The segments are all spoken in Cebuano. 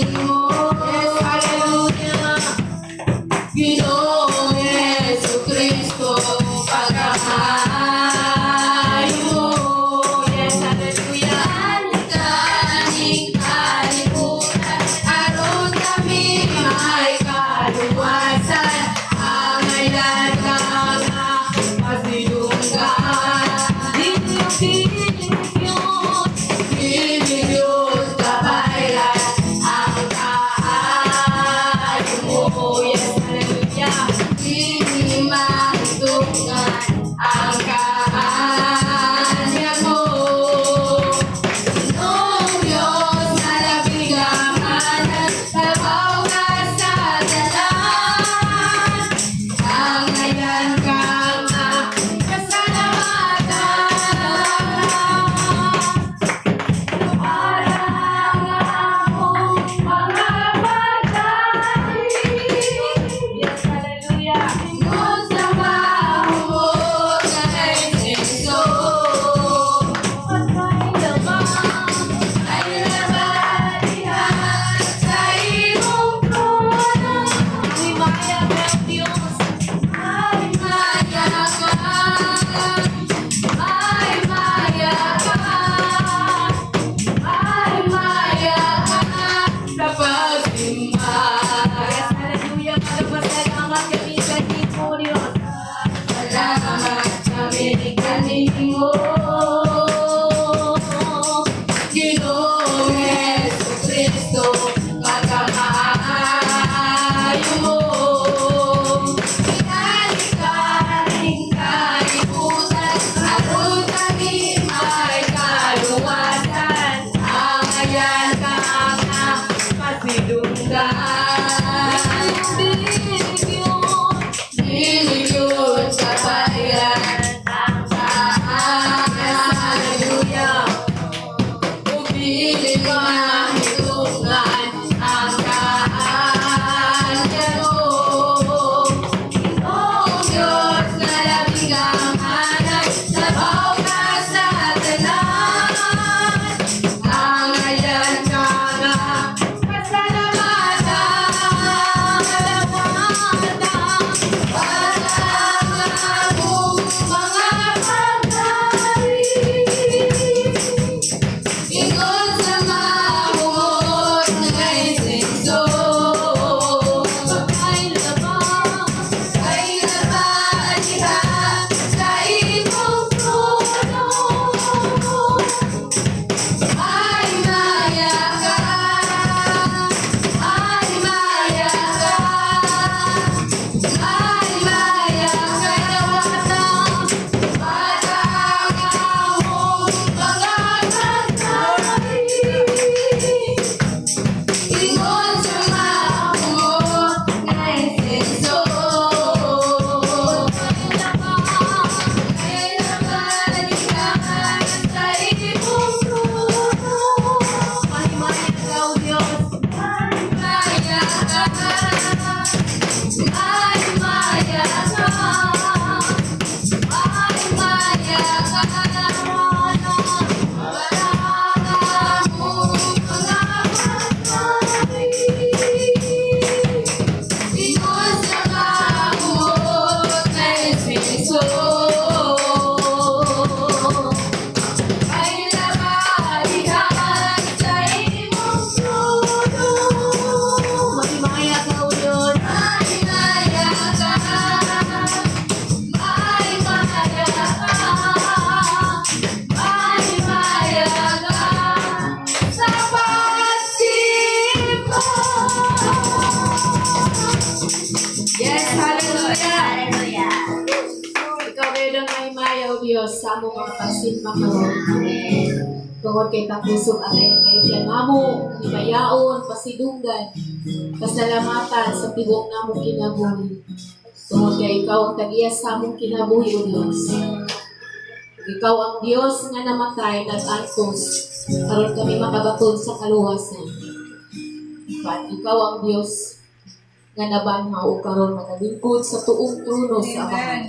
Kanimo. Yes, hallelujah. Ginoong Hesus Kristo, pagkamaayo mo. Yes, hallelujah. Kaning kalibutan, aron kami may kaluwasan. Angayan ka nga pasidunggan. Dili Diyos. Dili gyud kabaylan ang kaayo mo. Yes, hallelujah. Dili mahitungan ang kaanyag mo. Ginoong Diyos na labing gamhanan, labaw ka sa tanan. Angayan ka nga pasalamatan. Para ang among mga paglain. Yes, hallelujah. Ingon sa mahumot nga insenso. Pagkailabang Ay nabalihan sa imong trono. Himaya ka, Diyos. Ay maya ka, ay maya ka, ay maya ka sa pagsimba. Yes, hallelujah. Magpasalamat kami kanimo, Diyos. Salamat kami kanimo. Ginoong Hesus Kristo, pagkamaayo mo. Pinalikaning kalibutan, aron kami may kaluwasan. Angayan ka nga pasidunggan. Dili Diyos. Dili gyud kabaylan ang Hallelujah. ug dili mahitungan ang kaanyag mo. O Diyos na labing gamhanan, labaw ka sa tanan. Angayan ka nga pasalamatan. Para ang among mga paglain. Ingon sa mahumot nga insenso. Pagkailabang Ay nabaliha sa imong trono. Ay maya ka, ay maya ka, ay maya ka. Para ang among mga paglain. Ingon sa mahumot nga insenso. Ay nabalikan sa imong trono. Mahimaya ka, O Diyos. Ay maya ka, ay maya ka, ay maya ka. Para ang among mga paglain. Ingon sa mahumot nga insenso. Ay nabalikan sa imong trono. Mahimaya ka, O Diyos. Ay maya ka, ay maya ka, ay maya ka sa pagsimba. Yes, hallelujah. Hallelujah. Ikaw gayud ang mahimaya, O Diyos, sa among mga pagsimba karon. Tungod kay takusog ang kay namo, himayaon, pasidunggan, pasalamatan sa tibuok namong kinabuhi. Tungod kay ikaw ang tag-iya sa among kinabuhi, O Diyos. Ikaw ang Diyos nga namatay, nag-antos, aron kami makabaton sa kaluwasan. But ikaw ang Diyos nga nabanhaw ug karon nagalingkod sa tuong trono sa Amahan.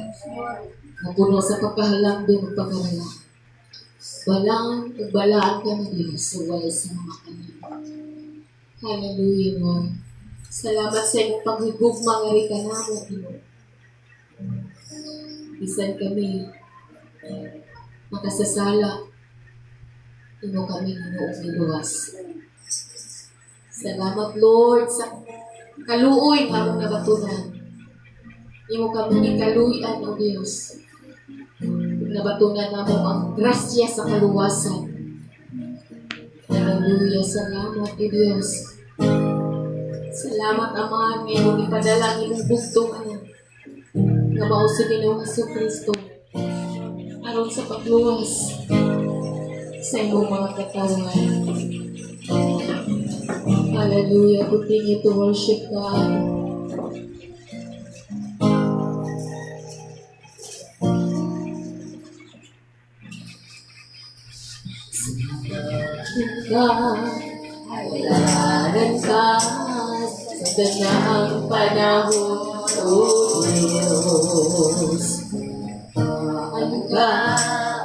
Napuno sa pagkahalangdon ug pagkarala. Balaan ug balaan kami, Diyos, sa walay sa mga kami. Hallelujah, Lord. Salamat sa imong paghigugma nga ri kanamo, Ginoo. Bisan kami makasasala, imo kami, Ginoong, giluwas. Salamat, Lord, sa kaluoy nga among nabatunan. Imo kami gikaluy-an, O Dios. Nabatunan namo ang grasya sa kaluwasan. Hallelujah. Salamat, O Dios. Salamat, Ama, nga imong ipadala ang imong bugtong anak nga mao si Ginoong Hesus Kristo aron sa pagluwas sa imong mga katawhan. Hallelujah. Continue to worship God. Ka, halaran ka sa tanang panahon, O Diyos. Ano ka,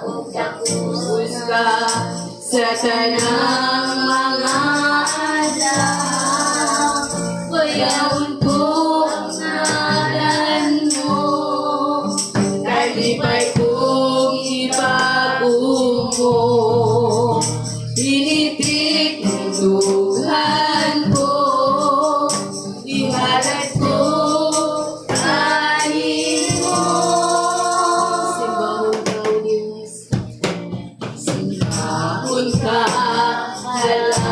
o takos ka sa tanang mga adlaw. Bayawon ko ang ngalan mo, kalipay kong ipag-umo. Pinitik ng dughan ko, ihalad ko kanimo. Simbahon ka, O Diyos. Simbahon ka, halaran.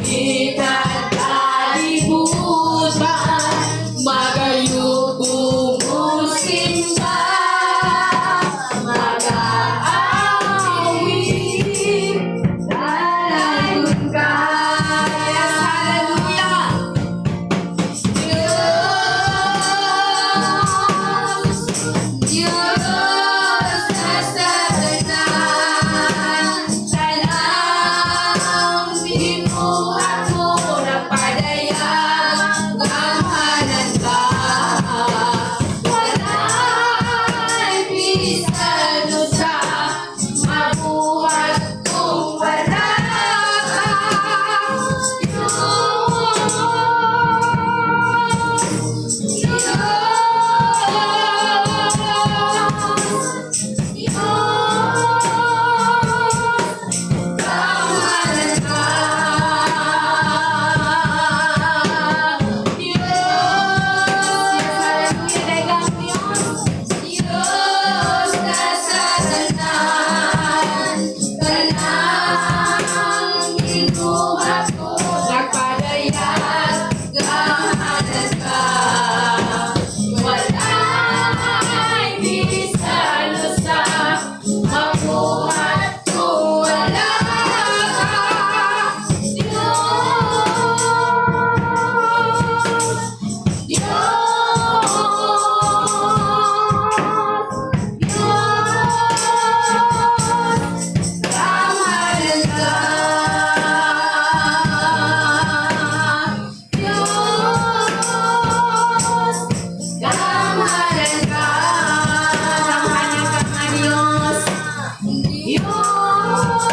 Langit at kalibutan, magayuko mo simba, mag-aawit, dalaygon ka. Yes, hallelujah! Diyos, Diyos nasa tanan, tanang binuhat mo nagpadayag, gamhanan ka. Wala'y bisan usa mabuhat kung wala ka. Diyos, Diyos, Diyos, gamhanan ka. Diyos, yes, hallelujah, daghang Diyos. Diyos nasa tanan, tanang ginuhat mo, nagpadayag, gamhanan ka. Wala'y bisan usa mabuhat kung wala ka. Diyos, Diyos, Diyos, gamhanan ka. Diyos, gamhanan ka. Gamhanan ka nga, Diyos. Diyos,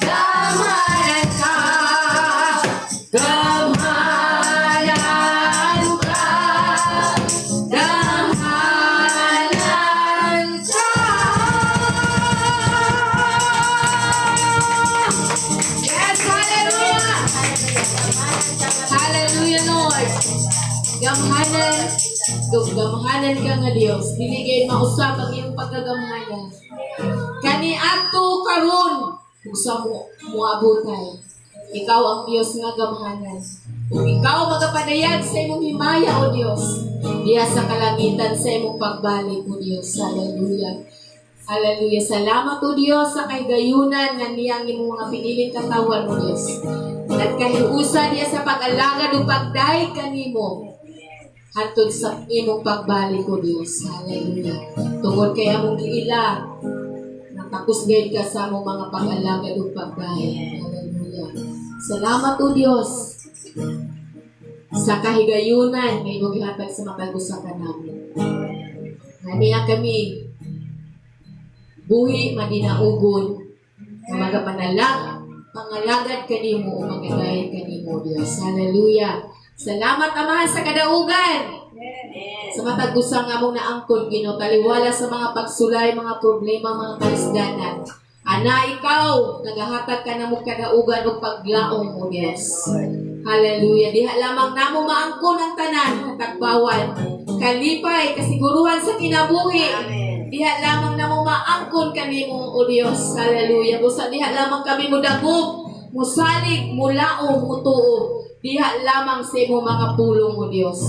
gamhanan ka. Gamhanan ka. Gamhanan ka. Yes, hallelujah! Hallelujah, Lord. Gamhanan, gamhanan ka nga Dios. Dili gay mausab ang iyong pagkagamhanan. Kani adto, karon, usa mo moabotay. Ikaw ang Dios nga gamhanan. Ug ikaw magapadayag sa imong himaya, O Dios, diha sa kalangitan sa imong pagbalik, O Dios. Hallelujah. Hallelujah. Salamat, O Dios, sa kahigayunan nga niyang imong mga piniling katawhan, O Dios. Nagkahiusa niya sa pag-alagad ug pagdayeg kanimo hantod sa imong pagbalik, O Dios. Hallelujah. Tungod kay among giila, natakos gayud ka sa among mga pag-alagad ug pagdayeg. Hallelujah. Salamat, O Dios, sa kahigayunan nga imong gihatag sa matag usa kanamo. Ania kami buhi madinaugon nga magapanalag pangalagad kanimo o magadayeg kanimo, Dios. Hallelujah. Salamat, Amahan, sa kadaugan. Sa matag usa nga among naangkon, Ginoo, taliwala sa mga pagsulay, mga problema, mga kalisdanan. Ana ikaw, nagahatag ka namo kadaugan ug paglaom mo, Dios. Hallelujah. Diha lamang namo maangkon ang tanan, katagbawan, kalipay, kasiguruhan sa kinabuhi. Diha lamang namo maangkon kanimo, O Dios. Hallelujah. Busa diha lamang kami mudagop, musalig, mulaom, mutuo. Diha lamang sa imong mga pulong, O Dios.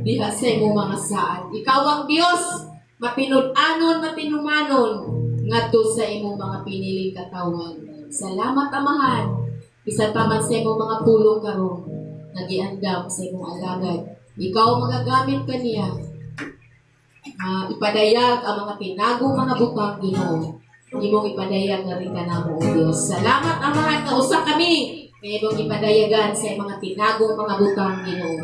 Diha sa imong mga saad. Ikaw ang Dios, matinud-anon, matinumanon, ngadto sa imong mga piniling katawhan. Salamat, Amahan. Bisan pa man sa imong mga pulong karon, nagiandam sa imong alagad. Ikaw magagamit kaniya. Ipadayag ang mga tinagong mga butang, Ginoo. Imong ipadayag nga rin kanamo, O Dios. Salamat, Amahan, nga usa kami nga imong ipadayagan sa imong mga tinagong mga butang, Ginoo.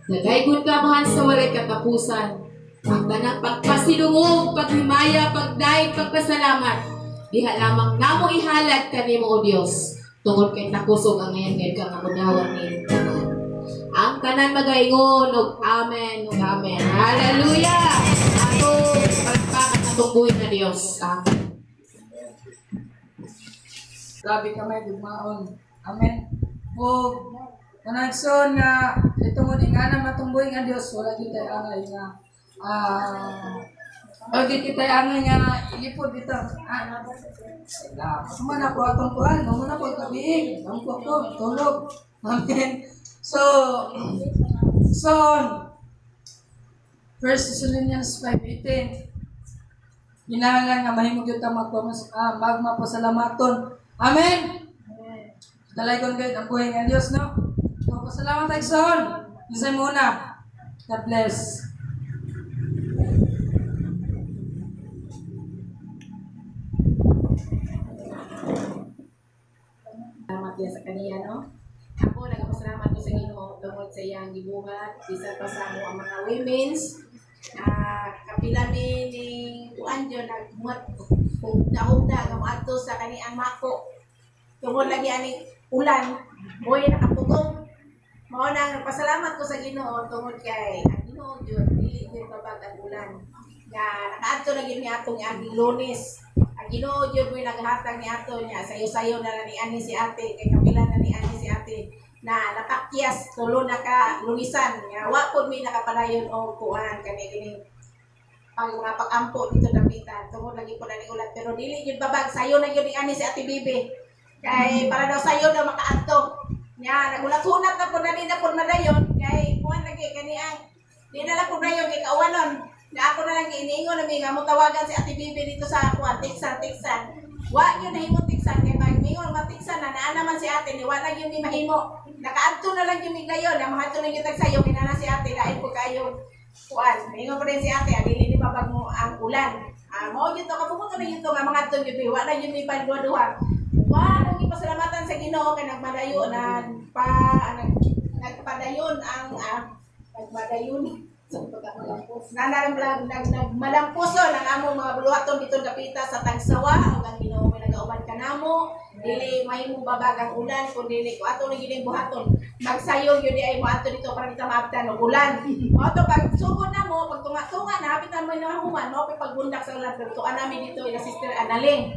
Dagaygon ka, Amahan, sa walay katapusan. Ang tanang pagpasidungog, paghimaya, pagdayeg, pagpasalamat, diha lamang namo ihalad kanimo, O Dios. Tungod kay takusog angayan gayud ka nga modawat niyong tanan. Ang tanan magaingon og amen ug amen. Hallelujah! Ato palakpakan atong buhi na Dios. Amen. Grabe ka may gugmaon. Amen. O kanagson nga itungod ingana matong buhi nga Dios, wala gyud tay angay nga O, di kita ano nga, ilipod dito. Ah, man ako atong kuan, man ako tabiig, ang ko tulog. Amen. So, 1 Thessalonians 5:18. Kinahanglan nga mahimo gyud ta magmapasalamaton. Amen. Dalaygon gyud ang buhay nga Dios, no? So, pasalamat tayo son. Isay muna. God bless. Salamat yan sa kaniya, no? Ako, nagpasalamat ko sa Ginoo tungod sa iyang gibuhat, bisan pa sa amo ang mga women's. Kapila ni kuan jud nagmuhat hugna-hugna nga moadto sa kaniang mako. Tungod lagi ani ulan, moy nakapugong. Mao na nagpasalamat ko sa Ginoo tungod kay ang Ginoo jud dili jud babag ang ulan. Nga nakaadto na gyud ni atong aging Lunes. Ang Ginoo jud mo'y naghatag ni ato niya sayo-sayo na lang ni ani si ate kay kapila na ni ani si ate na nakakyas tulo na ka lunisan nga wa pud mi nakapadayon og kuan kani kining pag mga pag-ampo dito dapitan tungod lagi po na ni ulan pero dili jud babag sayo na gyud ni ani si Ate Bibi kay para daw sayo daw makaadto nya nagulat-hunat na po na ni na po madayon kay kuan lagi kani ang di na lang po dayon kay kauwanon na ako na lang giiningon na mi nga mo tawagan si Ate Bibi dito sa kuan Tiksan Tiksan wa yun nahimo Tiksan kay pag mingon matiksan na naa naman si ate ni wa na yun ni mahimo nakaadto na lang yung miglayon na maadto na yung tagsayo kinana si ate lain po kayo kuan mingon pa rin si ate adili ni babag mo ang ulan mao yun to kabuko na yun to nga mga adto yun wa na yun ni duha wa akong ipasalamatan sa Ginoo kay nagmadayo nagpa nag, nagpadayon ang nagmadayon Nanarang nag nagmalampuso ng among mga buluhaton dito dapita sa Tagsawa ug ang Ginoo may nagauban kanamo dili mahimong babag ang ulan kun dili ko ato na gyud buhaton magsayo gyud ay mo ato dito para kita maabtan og ulan mao to pag sugod na mo pag tunga-tunga na hapit na mo na human mao pay pagbundak sa ulan pero tuan namin dito ila Sister Analing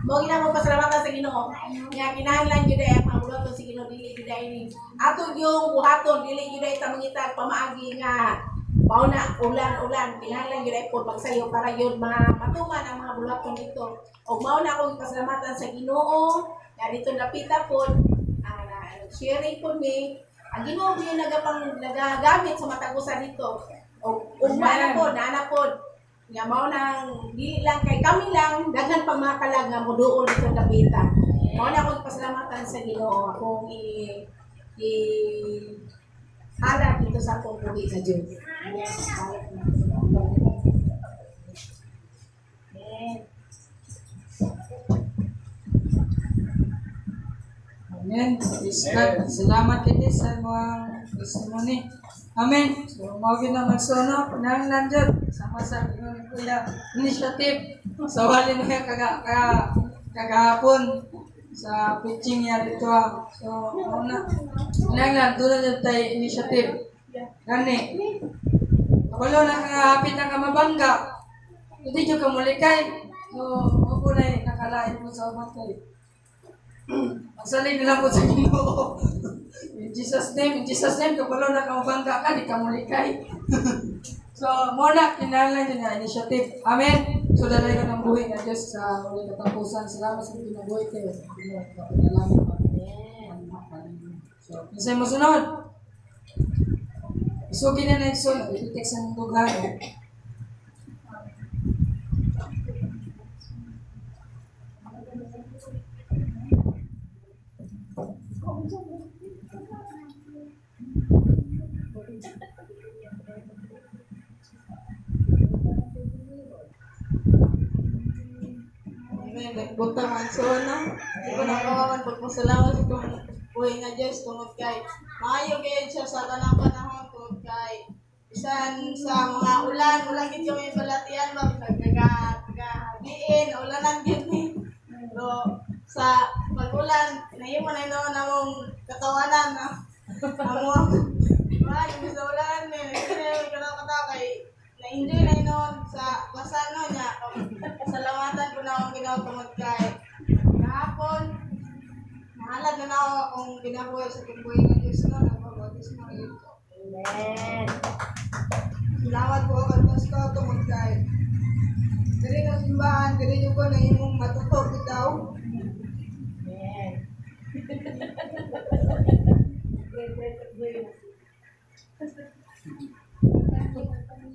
mao gina mo pasalamatan sa Ginoo nga kinahanglan gyud ay ang mga buluhaton sa Ginoo dili gyud ay ni ato yung buhaton dili gyud ay ta mangita pamaagi nga mao na ulan-ulan kinahanglan gyud ay pod pagsayo para yun matuman ang mga buluhaton dito ug mao na akong pasalamatan sa Ginoo nga dito napita pod sharing pod mi ang Ginoo gyud nagapang nagagamit sa matag usa dito ug ugma na pod naa na pod nga mao nang dili lang kay kami lang daghan pa mga kalag nga moduol dito dapita mao na akong pasalamatan sa Ginoo akong i halad dito sa akong buhi sa Dios. Amen. Amen. Praise God. Salamat kay Diyos sa mga testimony. Amen. So, mao gyud na magsuno, panahon dyan. Sama sa ingon kuya initiative. Sa wali mo yung kagahapon sa preaching niya dito. Ah. So, mao na. Panahon doon na dyan tayo initiative. Gani. Wala na kagahapit na kamabangga. Hindi dyan kamulikay. So, mao po na nakalain mo sa uban kayo. Magsalig na lang po sa Ginoo. In Jesus name, kapalo na kamabangga ka, di ka mulikay. So, mo na, kinahanglan yun na initiative. Amen. So, dalay ko ng buhay ng Diyos sa uling katapusan. Salamat sa kinabuhi kayo. Ginoo, kapanalangin pa. So, kinsay mo sunod? Isugi na na yung sunod. Ititek sa mong dughan. Amen. Nagbutang ang sona. Di ko nakawaman pagpasalamat sa kong buhay nga Diyos tungod kay maayo kayo siya sa tanang panahon tungod kay bisan sa mga ulan, ulan gid kami balatian ba nagkagagiin, ulanan gid ni. Pero sa pag-ulan, nahimo na noon among katawanan na. Amo, wala, sa ulan ni, nagkatawa katawa kay na-enjoy na noon sa basa no niya. Salamatan ko na akong ginawa tungod kay kahapon, nahalad na na ako akong ginabuhay sa kong buhay ng Diyos no, nagpabautismo rin ko. Amen. Salamat po kay Pastor tungod kay simbahan diri jud ko na imong matuto bitaw.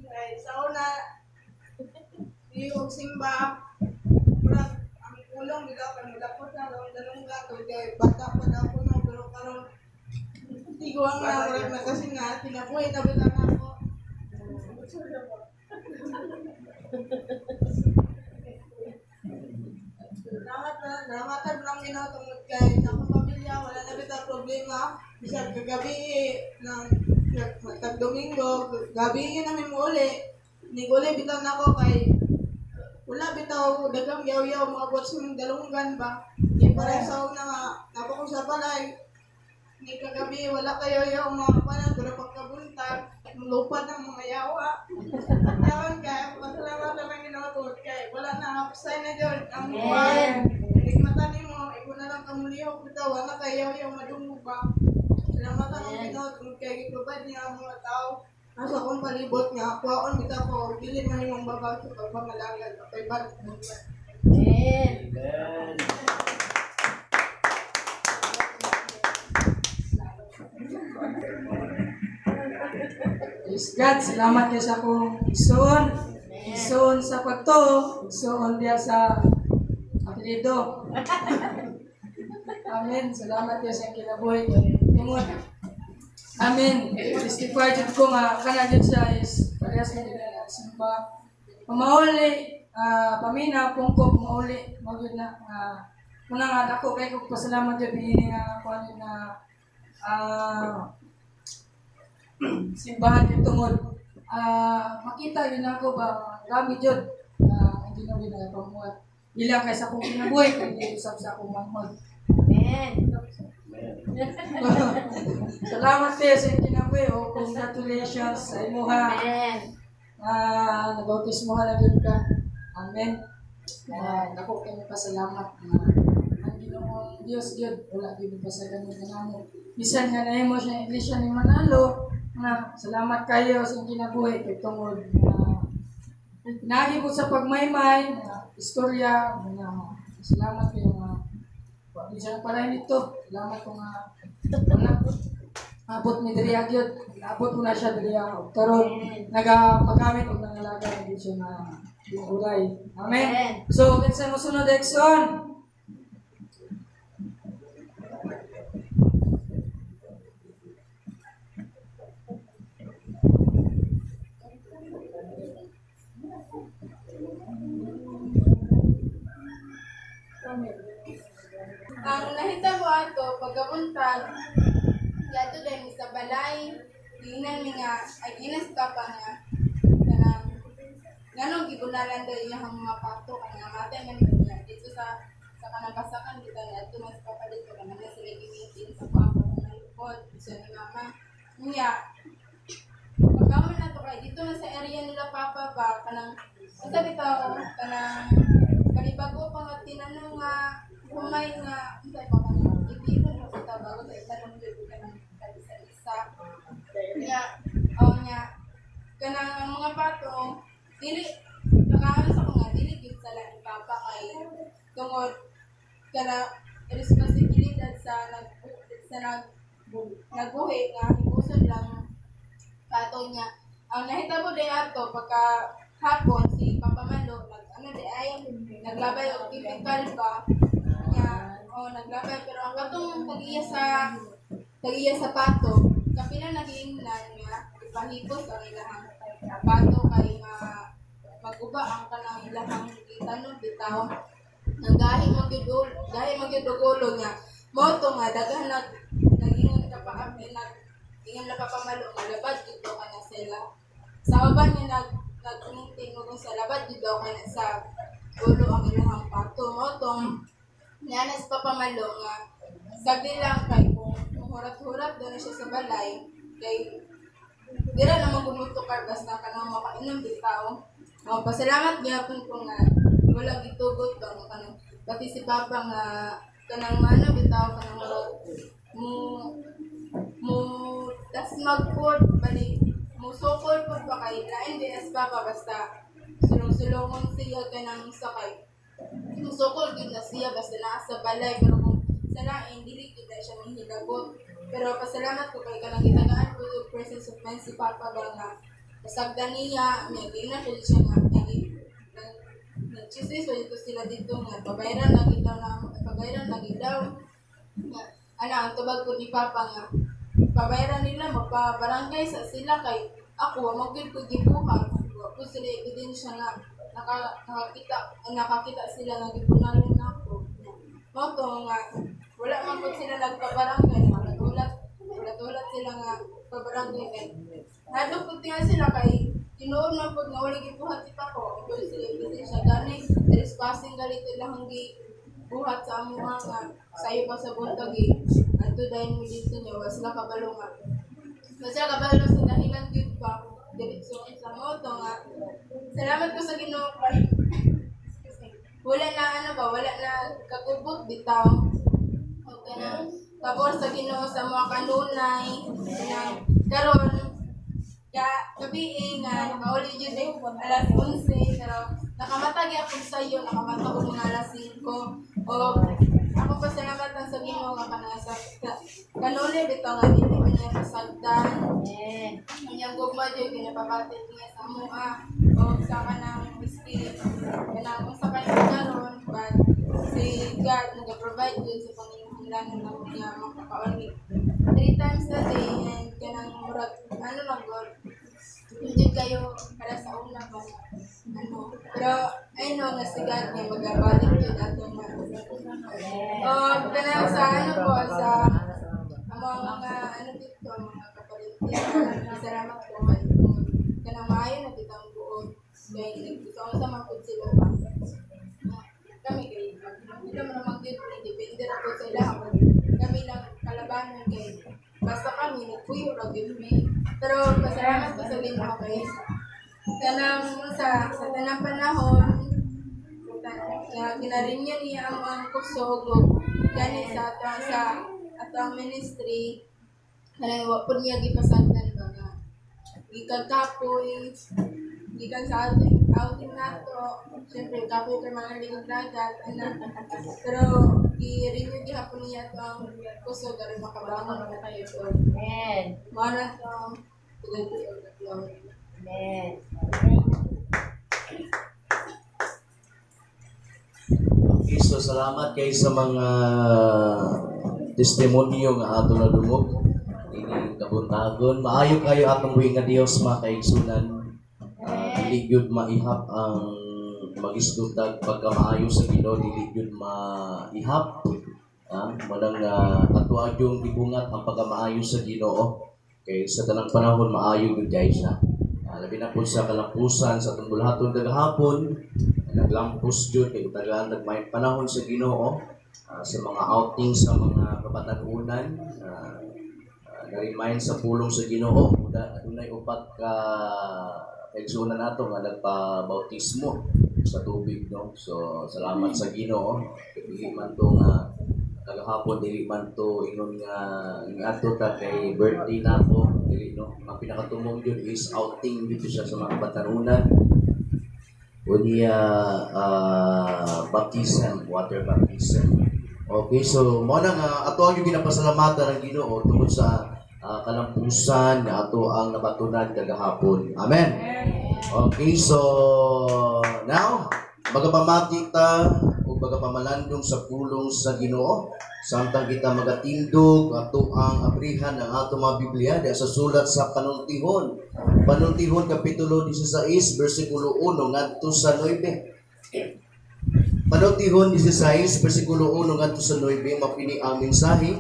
Kay sa una di og simba, murag ang kulong bitaw kay mulapot na ang dalungga ko kay bata pa daw ko no, pero karon tiguang na murag na kasi nga kinabuhi na bitaw na ako. Salamat na, salamatan lang Ginoo tungod kay sa akong pamilya, wala na bitaw problema. Bisag kagabi ng tag Domingo, gabi namin mo uli. Niguli bitaw nako kay wala bitaw daghang yaw-yaw moabot sa imong dalunggan ba. Di para sa una nga napa ko sa balay ni kagabi wala kayo yaw mga kapanan, pero pagkabuntag lupad ng mga yawa. Yawan kay pasalamat na lang Ginoo tungod kay wala na hapsay na jud ang buwan. Nikmatan nimo ikaw na lang kamulihok bitaw wala kay yaw-yaw madungog ba. Salamat ang Ginoo tungod kay gi-provide niya ang mga tao nasa akong palibot nga kuwaon bitaw ko dili man imong babag sa pagpangalagad kay balik. Amen. Praise God, salamat kayo sa akong igsoon. Igsoon sa pagtuo, igsoon diya sa apelyido. Amen. Salamat kayo sa kinabuhi. Tungod. Amen. Testify jud ko nga kana jud siya is parehas na jud na simba. Pamauli, pamina pungko pamauli mo jud na una nga dako kay kog pasalamat jud niini nga kuan jud na simbahan yung tungod. Makita yun ako ba, grabe jud na ang Ginoo yun ang pamuhat. Ilang kay sa akong kinabuhi, kundi usab sa akong manghod. Amen. Salamat kayo sa inyong kinabuhi o congratulations sa imuha. Amen. Nabautismo na jud ka. Amen. Dako kay pasalamat na ang Ginoong Dios jud wala gyud pasagan nga namo. Bisan nga nahimo siya iglesia ni Manalo, nga salamat kayo sa inyong kinabuhi kay tungod na pinaagi po sa pagmaymay, na istorya, na salamat kayo nga wa gyud siya nagpalain nito. Salamat ko nga wala abot ni diri gyud. Abot mo na siya diri og karon nagapagamit og nangalaga na gyud siya na uray. Amen. Amen. So kinsa mo sunod Exxon? Ang nahitabo ato pagkabuntag, yato dahil mi sa balay, tingnan mi nga, ay ginas papa nga, kanang, nganong gibunalan daw iya ang mga pato, kay nga matay man niya dito sa kanang basakan dito nga adto man sa papa dito kanang na sila gimitin sa kuang pangalupod sa ni mama. Niya, pagkaman na to kay dito na sa area nila papa ba kanang unsa bitaw kanang kanibago pa nga tinanong nga humay nga unsa pa kanang itipon mo sa bago sa itanong jud kanang isa nya oh nya kanang ang mga pato dili nakaano sa ko nga dili gyud sa laing papa kay tungod kana responsibilidad sa nag nagbuhi nga hibuson lang kato niya. Ang nahitabo day ato pagka hapon si Papa Malo nag ano di ay naglabay og typical ba niya, oh, naglabay pero ang katong tag-iya sa pato kapila nagingnan nga ipahibos ang ilahang pato kay ma maguba ang kanang ilahang gitanom bitaw nang gahi magyud gahi magyud og ulo niya mao to nga daghan nag nagingon ka pa nag ingon na papamalo nga labad gid daw kana sila sa uban nga nag nagminting og sa labad gid daw kana sa ulo ang ilahang pato mao tong niana sa papamalo nga sabi lang kay kung hurat-hurat daw na siya sa balay kay dira na magumuto kar basta kanang makainom bitaw. Oh, pasalamat gyapon ko nga wala gitugot ba nga kanang pati si Papa nga kanang ano bitaw kanang murag mo mo tasmag pod bali mo sukol pod ba kay lain di as Papa basta. Sulongon siya kanang sakay. Musukol gyud na siya basta naa sa balay, pero kung sa lain, dili gyud na siya manghilabot. Pero pasalamat ko kay kanang gitagaan ko yung presence of mind si Papa ba nga pasagdan niya, may giingnan ko siya nga nagchismis pa dito sila dito nga pabayran na gid daw na pabayran na gid daw. Nga, ana ang tubag ko ni Papa nga pabayran nila, magpa-barangay sa sila kay ako wa man gyud ko gibuhat. Wa po sila ebidensya nga nakakita sila nga gipunalan nako. Mao to nga wala man pud sila nagpa-barangay, ulat ulat sila nga pabarangay kay hadlok pud tingali sila kay tinuod man pud nga wala gibuhat si Papa. Wa pud sila ebidensya, gani trespassing galit ilahang gibuhat sa amoa nga sayo pa sa buntag eh. Adto dayon mi dito niya, wa sila kabalo sa dahilan gyud ba diretso sa mao to nga salamat ko sa Ginoo kay, excuse me, wala na ano ba, wala na kakubot bitaw. O kanang pabor sa Ginoo sa mga kanunay kanang karon ka gabi nga nakauli jud eh, alas 11, pero nakamata gyapon sayo, nakamata ko mga alas 5. O ako pasalamatan sa Ginoo nga kanang sa kanunay bitaw nga dili ko niya pasagdan. Amen. Kanyang gugma jud ginapabatid niya sa amoa o sa kanang miski kanang unsa kay karon, but si God nag-provide jud sa panginahanglanon namo nga makakaon three times a day and kanang murag ano lang God hindi kayo para sa una ba ano, pero I know nga si God nga magabalik jud ato nga o kanang sa ano po sa ang mga ano dito, mga kaparintihan, salamat po kay kanang maayo na dito ang buot kay nagtuon sa mga pud sila pa kami kay hindi naman naman gyud depende ra po sa ila. Kami lang kalabanon kay basta kami nagpuyo ra gyud mi, pero pasalamat ko sa Ginoo kay kanang sa tanang panahon nga ginarinyo niya ang kusog ug gani sa ato ang ministry, kanang wa pud niya gipasagdan ba nga gikan kapoy, gikan sa outing, outing nato. Syempre kapoy kay mga ligog dagat ana, pero gi-renew gihapon niya ato ang kusog aron makabangon na kayo. So Amen. mao na to. To God be all the glory. Amen. Okay, so salamat kay sa mga testimonyo nga ato nadungog ini kabuntagon. Maayo kayo atong buhi nga Dios, mga kaigsunan. Dili gyud maihap ang magisgutag pagkamaayo sa Ginoo, dili gyud maihap. Manang ato yung gibungat ang pagkamaayo sa Ginoo. Kay sa tanang panahon maayo gyud kay siya. Labi na po sa kalampusan sa atong bulahaton kagahapon, naglampos jud kay tagaan nagmay panahon sa Ginoo, sa mga outing sa mga kabatanunan, na-remind sa pulong sa Ginoo. Adunay upat ka kaigsuonan nato nga nagpa-bautismo sa tubig, no? So salamat sa Ginoo. Dili man to nga kagahapon, dili man to ingon nga ngadto ta kay birthday nato, dili, no? Ang pinakatumong jud is outing dito siya sa mga kabatanunan, unya baptism, water baptism. Okay, so mao na nga ato ang yung ginapasalamatan ng Ginoo tungod sa kalampusan nga ato ang nabatunan kagahapon. Amen. Okay, so now magapamati ta o magapamalandong sa pulong sa Ginoo samtang kita magatindog. Ato ang abrihan ang ato mga Biblia diha sa sulat sa Panultihon. Panultihon kapitulo 16 bersikulo 1 ngadto sa 9. Panultihon 16 bersikulo 1 ngadto sa 9, mapini ang mensahe.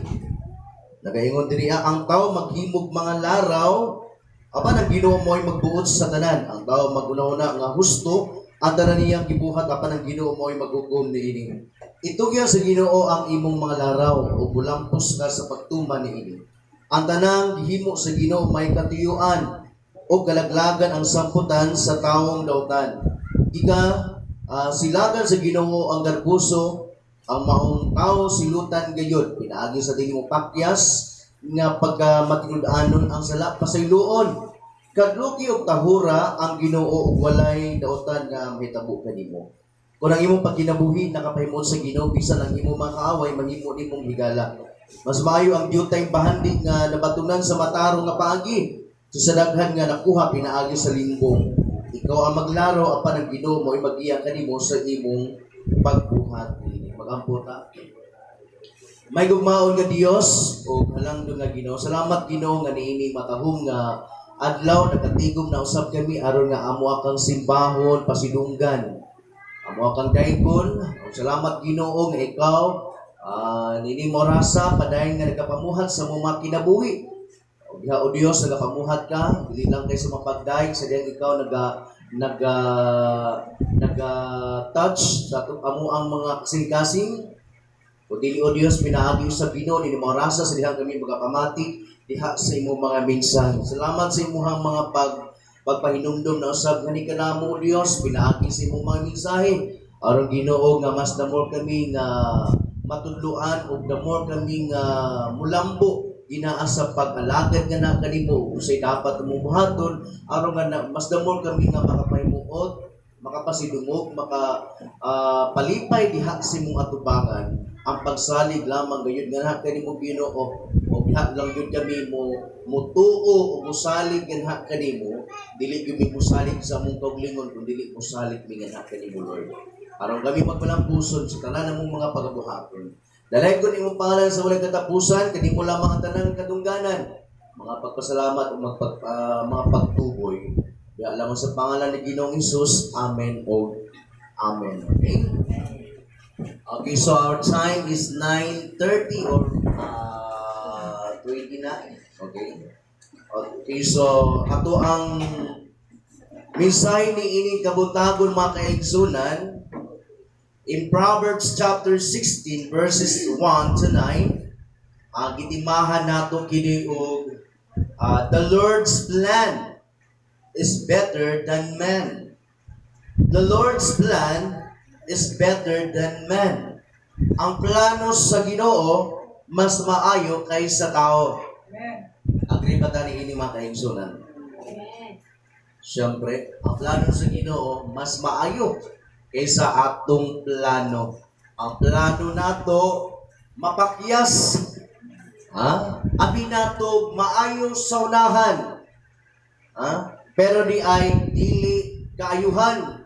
Nagaingon diri, ang tao maghimog mga laraw apan ang Ginoo mo'y magbuot sa tanan. Ang tao maguna-una nga husto ang tanan niyang gibuhat, apan ang Ginoo mo'y maghukom niini. Itugyan sa Ginoo ang imong mga laraw ug mulampos ka sa pagtuman niini. Ang tanang gihimo sa Ginoo may katuyuan o kalaglagan ang samputan sa tawong dautan. Ika silagan sa Ginoo ang garbuso, ang maong tao silutan gayud pinaagi sa dili mo pakyas nga pagka matinud-anon ang sala, pasayloon. Kadluki og tahura ang Ginoo ug walay daotan nga mahitabo kanimo. Kung ang imong pagkinabuhi nakapahimuot sa Ginoo, bisan ang imong mga kaaway mahimo nimong higala. Mas maayo ang diutay bahandi nga nabatunan sa matarong nga paagi sa daghan nga nakuha pinaagi sa limbong. Ikaw ang maglaro apan ang Ginoo mo'y magiya kanimo sa imong pagbuhat. Magampo ta. May gugmaon nga Dios o halangdon nga Ginoo. Salamat, Ginoo, nga niini matahom nga adlaw nakatigom na usab kami aron nga amo kang simbahon, pasidunggan. Amo kang daygon. Ug salamat, Ginoo, nga ikaw niini orasa padayon nga nagapamuhat sa among mga kinabuhi. O diha, o Dios, nagapamuhat ka dili lang kay sa mapagdayeg sa diyang ikaw naga naga naga touch sa atong amo ang mga kasing-kasing. O dili, o Dios, pinaagi sa Ginoo ni orasa sa dihang kami magapamati diha sa imong mga mensahe. Salamat sa imong mga pagpahinumdom na usab nga ni kanamo, o Dios, pinaagi sa imong mga mensahe. Aron, Ginoo, nga mas the more kami nga matudloan ug the more kami nga mulambo ginaa sa pag-alagad nga na kanimo usay dapat mong buhaton aron nga na, mas the more kami nga makapahimuot, makapasidungog, maka palipay diha sa imong atubangan. Ang pagsalig lamang gayud nga na kanimo, Ginoo, o diha lang gyud kami mo mutuo o musalig nga kanimo. Dili gyud mi musalig sa among kaugalingon kun dili musalig mi nga kanimo, Lord, aron kami magmalampuson sa tanan namong mga pagabuhaton. Dalaygon imong pangalan sa walay katapusan. Kanimo lamang ang tanang kadungganan, mga pagpasalamat o mga pagtuboy. Diha lamang sa pangalan ni Ginoong Hesus. Amen o amen. Okay. Okay, so our time is 9:30 or 29. Okay. Okay, so ato ang mensahe ni ining kabuntagon, mga kaigsunan, in Proverbs chapter 16 verses 1 to 9. Ang gitimahan nato kini og "The Lord's plan is better than man." The Lord's plan is better than man. Ang plano sa Ginoo mas maayo kaysa tao. Amen. Agree ba ta niini, mga kaigsunan? Siyempre, ang plano sa Ginoo mas maayo kaysa atong plano. Ang plano nato mapakyas. Ha? Abi nato maayo sa unahan. Ha? Pero di ay dili kaayuhan.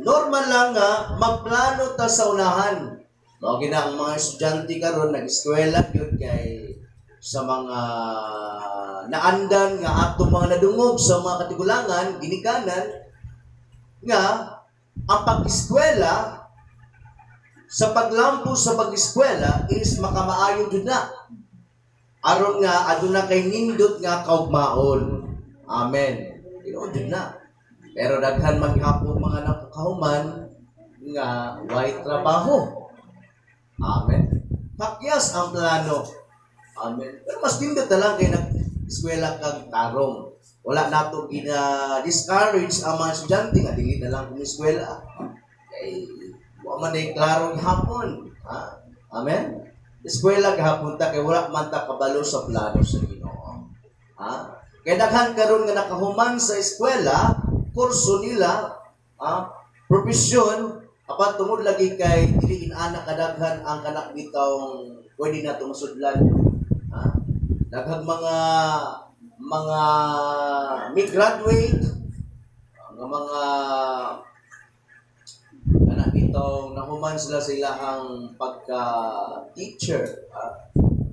Normal lang nga magplano ta sa unahan. Mao gina ang mga estudyante karon nag-eskwela gyud kay sa mga naandan nga atong mga nadungog sa mga katigulangan, ginikanan, nga ang pag-eskwela sa paglampo sa pag-eskwela is makamaayo jud na. Aron nga aduna kay nindot nga kaugmaon. Amen. Tinuod jud na. Pero daghan man gihapon mga nakakahuman nga way trabaho. Amen. Pakyas ang plano. Amen. Pero mas nindot na lang kay nag-eskwela kag tarong. Wala nato gina-discourage ang mga estudyante nga dili na lang kung eskwela. Kay wa man ay klaro gihapon. Ha? Amen. Eskwela gihapon ta kay wala man ta kabalo sa plano sa Ginoo. Ha? Kay daghan karon nga nakahuman sa eskwela, kurso nila, profesyon, apan tungod lagi kay dili inana kadaghan ang kanak bitawng pwede na masudlan. Ha? Daghang mga may graduate nga mga kanak bitawng nahuman sila sa ilahang pagka teacher,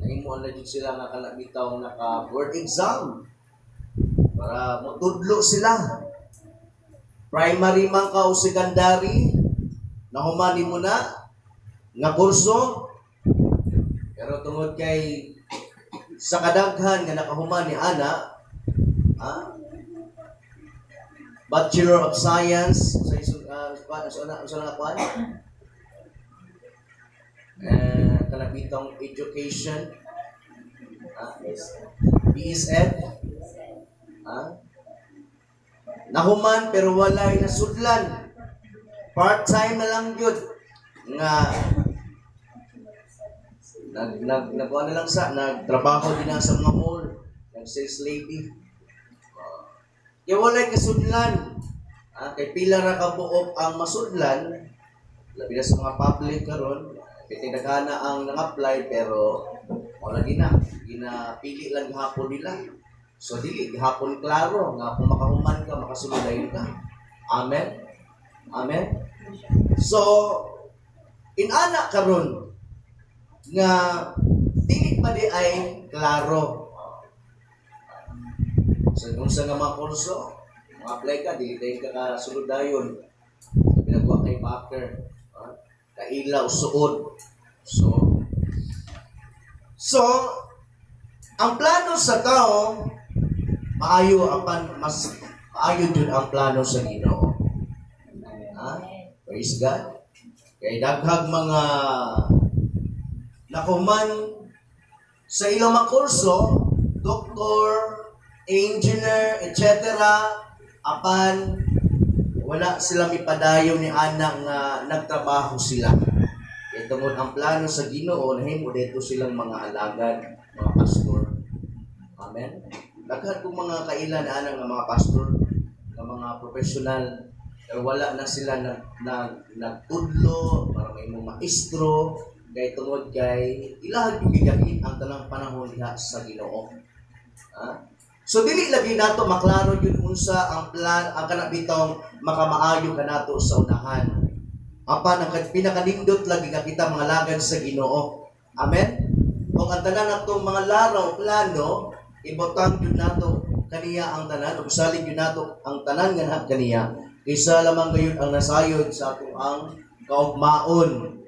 nahimo na jud sila nga kanak bitawng naka board exam para motudlo sila, primary man ka o secondary, nahuman mo na nga kurso, pero tungod kay sa kadaghan nga nakahuman ni ana, Bachelor of Science sa iso sa na kuan kanabitong education, BSEd, nahuman pero walay nasudlan, part-time na lang gyud nga nag nag nagkuha na lang sa nagtrabaho din na sa mga mall, nag sales lady. Kay walay kasudlan. Ah, kay pila ra ka buok ang masudlan, labi na sa mga public karon, kay daghana ang nang-apply pero wala gina, ginapili lang gihapon nila. So dili gihapon klaro nga kung makahuman ka, makasulod dayon ka. Amen. Amen. So inana karon nga dili pa di ay klaro. Sa unsa nga mga kurso, mga-apply ka, dili dayon ka kasulod dayon. Pinagawa kay Packer, ah, kaila o suod. So, ang plano sa tao, maayo apan mas maayo jud ang plano sa Ginoo. Ha? Praise God. Kay daghag mga nakuman sa ilang mga kurso, doktor, engineer, etc. Apan wala sila mipadayon ni ana nga nagtrabaho sila. Kay tungod ang plano sa Ginoo, nahimo dito silang mga alagad, mga pastor. Amen. Daghan kong mga kailan na ana nga mga pastor, nga mga professional, pero wala na sila nagtudlo para may mga maestro kay tungod kay ilahang yung gigahin ang tanang panahon diha sa Ginoo. Ha? So dili lagi nato maklaro yun unsa ang plan ang kana bitong makamaayo kanato sa unahan. Apan ang pinakanindot lagi nga kita mga lagan sa Ginoo. Amen. Kung ang tanan natong mga laraw plano, ibutang jud nato kaniya ang tanan ug salig jud nato ang tanan nga naa kaniya. Kaysa lamang gayud ang nasayod sa atong ang kaugmaon.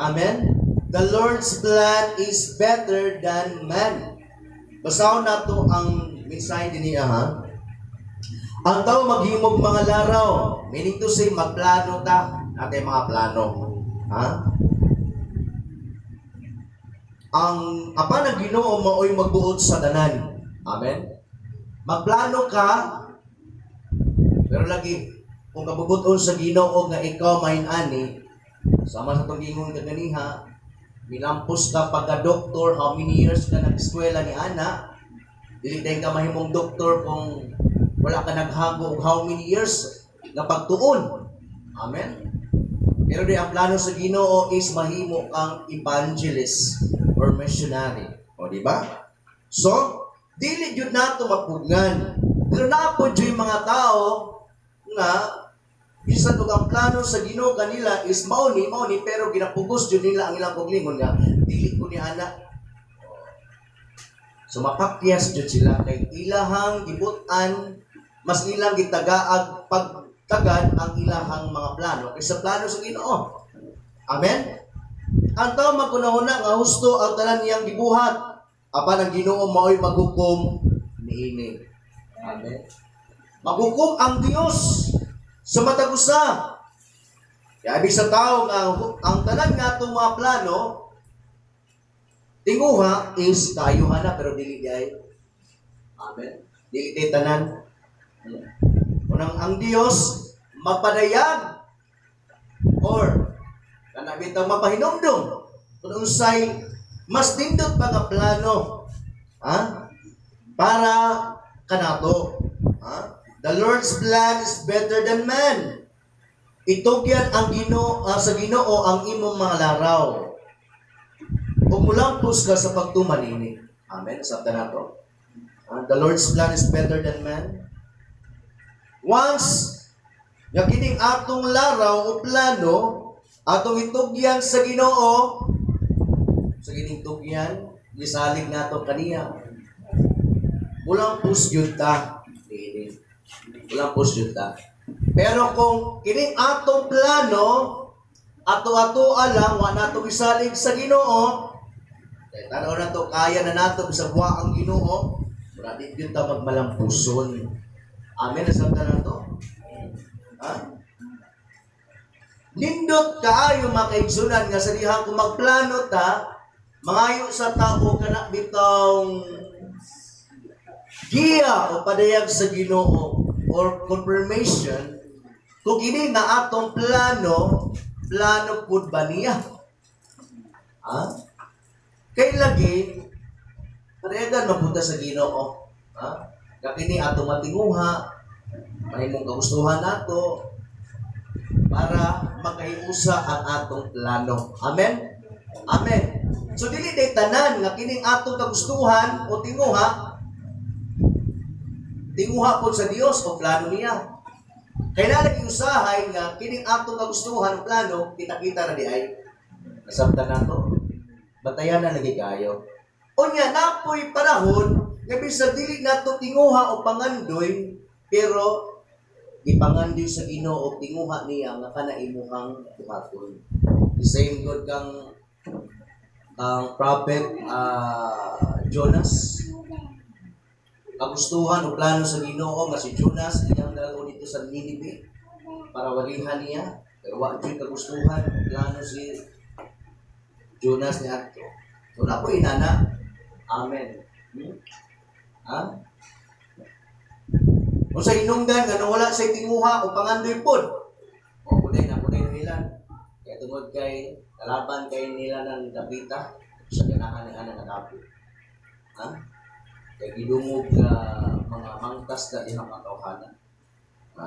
Amen. The Lord's plan is better than man. Basahon nato ang mensahe din niya, ha. Ang tao maghimog mga laraw, meaning to say magplano ta, natay mga plano. Ha? Ang apan ang Ginoo maoy magbuot sa tanan. Amen. Magplano ka pero lagi kung kabubuton sa Ginoo nga ikaw mahin-ani, sama sa itong gingon kaganiha, milampos ka pagka doktor, how many years ka nag-eskwela ni ana, dili dayon ka mahimong doktor kung wala ka naghago og how many years nga pagtuon. Amen. Pero di ang plano sa Ginoo is mahimo kang evangelist or missionary. O, di ba? So, dili jud nato mapugngan. Pero naa pod jud mga tao nga bisan og ang plano sa Ginoo kanila is mao ni pero ginapugos jud nila ang ilang kaugalingon nga dili ko ni ana. So mapakyas jud sila kay ilahang gibutan, mas ilang gitagaag pagtagad ang ilahang mga plano kaysa plano sa Ginoo. Amen. Ang tao magkunahuna nga husto ang tanan niyang gibuhat, apan ang Ginoo mao'y maghukom niini. Amen. Maghukom ang Dios sa matag usa. Kaya ibig sa tao nga ang tanan nga atong mga plano tinguha is kayuhan na pero dili diay. Amen. Dili kay tanan. Unang ang Dios mapadayag or kana bitaw mapahinumdum kung unsay mas nindot pa nga plano, ha, para kanato. Ha? The Lord's plan is better than man. Itugyan ang Ginoo sa Ginoo ang imong mga laraw. Ug mulampos ka sa pagtuman ini. Amen. Sabta nato. The Lord's plan is better than man. Once nga kining atong laraw o plano atong itugyan sa Ginoo, sa kining tugyan, gisalig nato kaniya. Mulampos gyud ta niini. Mulampos gyud ta. Pero kung kining atong plano ato-ato lang, wa nato gisalig sa Ginoo, kay tanaw nato kaya na nato bisag wa ang Ginoo, wala di gyud ta magmalampuson. Amen, nasabtan nato. Ha? Nindot kaayo, mga kaigsunan, nga sa dihang kung magplano ta, mangayo sa tao kana bitong giya o padayag sa Ginoo or confirmation kung kini nga atong plano, plano pud ba niya? Ha? Kay lagi padayagan mapunta sa Ginoo. Ha? Nga kini atong matinguha, Mahimong kagustuhan nato para makahiusa ang atong plano. Amen? Amen. So dili day tanan nga kining atong kagustuhan o tinguha, tinguha po sa Dios o plano niya. Kaya na lagi usahay nga kining atong kagustuhan o plano, kita-kita ra di ay. Nasabtan nato. Batayan na lagi kayo. Unya napoy panahon nga bisan dili nato tinguha o pangandoy, pero gipangandoy sa Ginoo tinguha niya nga kana imuhang buhaton. The same God kang ang prophet Jonas. Kagustuhan o plano sa Ginoo nga si Jonas iyang dalhon dito sa Ninive para walihan niya, pero wa jud kagustuhan o plano si Jonas ni adto. So na po inana. Amen. Ha? O sa hinungdan nga wala sa tinguha o pangandoy pod. O kuday na kuday na nila. Kaya tungod kay kalaban kay nila ng dapita sa ganahan ni ana nga dapit. Ha? Kay gidungog nga mga mangtas na dihang katawhanan. Ha?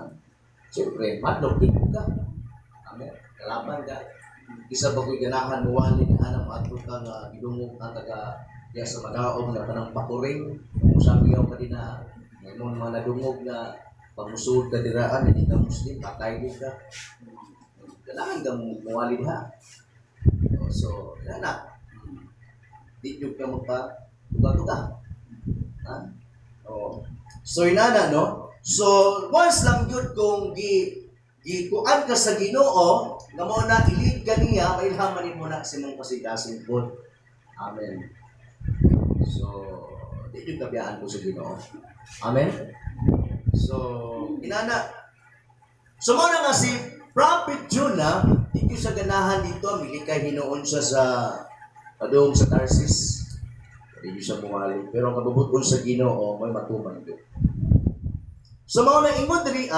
Siyempre, madlok din ka. Amen. Kalaban ka. Isa ba ko'y ganahan mo wali ni ana moadto ka nga gidungog nga taga diya sa madaog nga kanang pakuring kung sabi ka din na ngayon mga nadungog nga pamusud ka diraan hindi ka Muslim, patay din ka, ganahan ka muwali diha. Oh, so na di jud ka magpa tuga ha. Oh. So inana, no, so once lang gyud kung gi gikuan ka sa Ginoo nga mao na ilid ka niya, mailhaman nimo na sa imong kasing-kasing pod. Amen. So di jud kabiyaan ko sa Ginoo. Amen. So inana, so mao na nga si Prophet Jonah, di gyud siya ganahan dito, milikay hinuon siya sa padung sa Tarsis. Di gyud siya muwali, pero ang kabubuton sa Ginoo may matuman gyud. So mao na ingon diri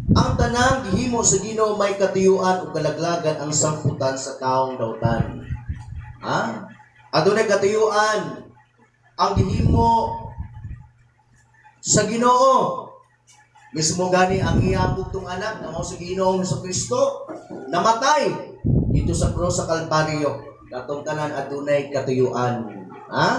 ang tanang gihimo sa Ginoo may katuyuan ug kalaglagan ang sangputan sa taong dautan. Ha? Adunay katuyuan ang gihimo sa Ginoo. Mismo gani ang iyang bugtong anak na mao sa Ginoong Kristo namatay dito sa krus sa Kalbaryo. Katong tanan adunay katuyuan. Ha?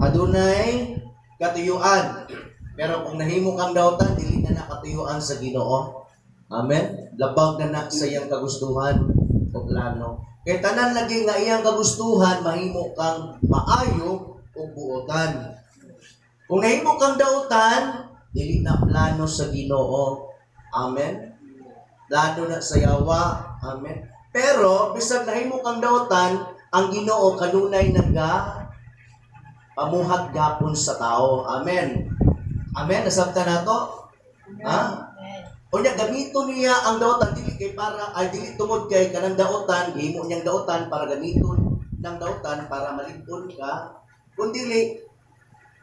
Adunay katuyuan. Pero kung nahimo kang dautan, dili na nakatuyuan sa Ginoo. Amen. Labag na na sa iyang kagustuhan o plano. Kay tanan lagi nga iyang kagustuhan, mahimo kang maayo o buotan. Kung nahimo kang dautan, dili na plano sa Ginoo. Amen. Plano na sa yawa. Amen. Pero bisag nahimo kang dautan, ang Ginoo kanunay naga pamuhat gapon sa tao. Amen. Amen. Nasabtan nato? Ha? Unya gamito niya ang dautan dili kay para ay dili tungod kay kanang dautan, gihimo niyang dautan para gamiton ng dautan para maligton ka. Kun dili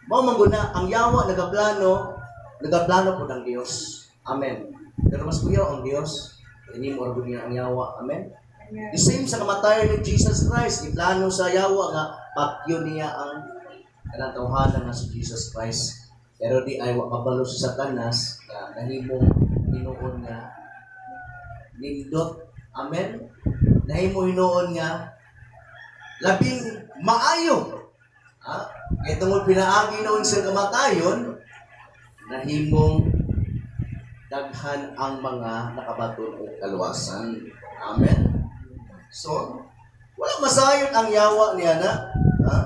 mao man gud na ang yawa nagaplano, nagaplano pud ang Dios. Amen. Pero mas kuyaw ang Dios, ini mo ra niya ang yawa. Amen. The same sa kamatayon ni Jesus Christ, giplano sa yawa nga patyon niya ang kanang tawhana nga si Jesus Christ. Pero di ay wa kabalo si Satanas nga nahimong hinuon nga nindot. Amen. Nahimo hinuon nga labing maayo. Ha? Kay tungod pinaagi noon sa kamatayon, nahimong daghan ang mga nakabaton og kaluwasan. Amen. So, wala masayod ang yawa niya na. Ha?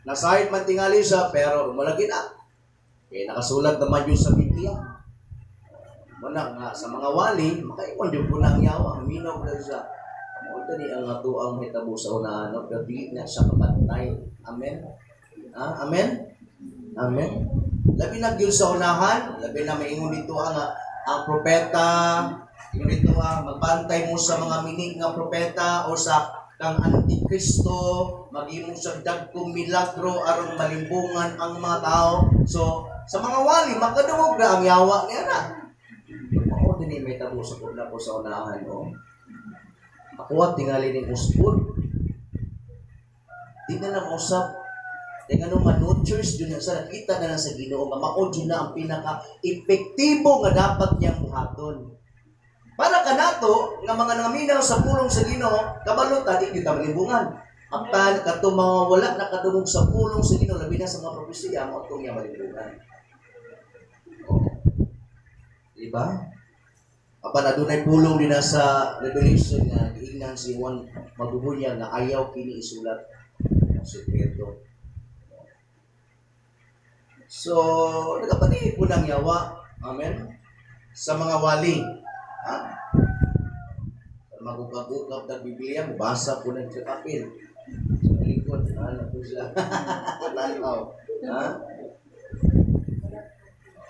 Nasayod man tingali siya, pero malagi na. Kaya nakasulat naman yun sa Biblia. Muna nga sa mga wali, makaiwan din po na ang yawa. Minaw na siya. Mao ni ang ato ang hitabo sa unahan, no? Pero dili na siya kapantay. Amen? Ha? Amen? Amen? Labi na gyud sa unahan, labi na maingon dito ang propeta, ingon dito magbantay mo sa mga minig nga propeta o sa kang antikristo, maghimo sa dagkong milagro aron malimbungan ang mga tao. So, sa mga wali, makadungog na ang yawa niya na. Mao din may tabo sa pudla ko sa unahan, no? Ako at tingali ning usbon. Di na lang usap. Kaya nga man, no choice jud na sa nakita na lang sa Ginoo nga mao jud na ang pinaka-epektibo nga dapat niyang buhaton. Para kanato nga mga nangaminaw sa pulong sa Ginoo, kabalo ta di kita malimbungan. Apan kato mga wala nakadungog sa pulong sa Ginoo, labi na sa mga propesiya, mao tong niya malimbungan. Oh. Diba? Apan adunay pulong din na sa Revelation nga giingnan si Juan magbubunyag nga ayaw kini isulat ang sekreto. So, nagapaniid po ng yawa. Amen? Sa mga wali. Ha? Magugab-ugab ng Biblia, mubasa po ng sa papel. Sa likod, ano po siya? Tanaw. Ha?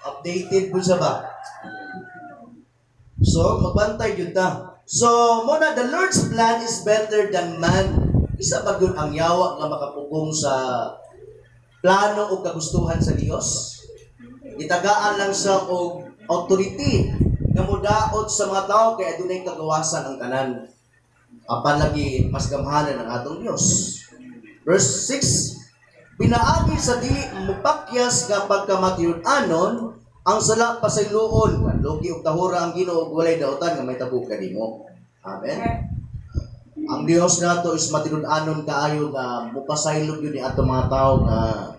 Updated po siya ba? So, magbantay yun ta. So, muna, the Lord's plan is better than man. Isa ba yun ang yawa nga makapugong sa plano o kagustuhan sa Dios? Itagaan lang siya og authority nga mudaot sa mga tao kay adunay kagawasan ang tanan. Apan lagi mas gamhanan ang atong Dios. Verse 6, pinaagi sa dili mupakyas nga pagkamatinud-anon ang sala pasayloon, lugi og tahura ang Ginoo ug walay daotan nga may tabo kanimo. Amen. Ang Dios nato is matinud-anon kaayo nga mupasaylo gyud ni ato mga tawo nga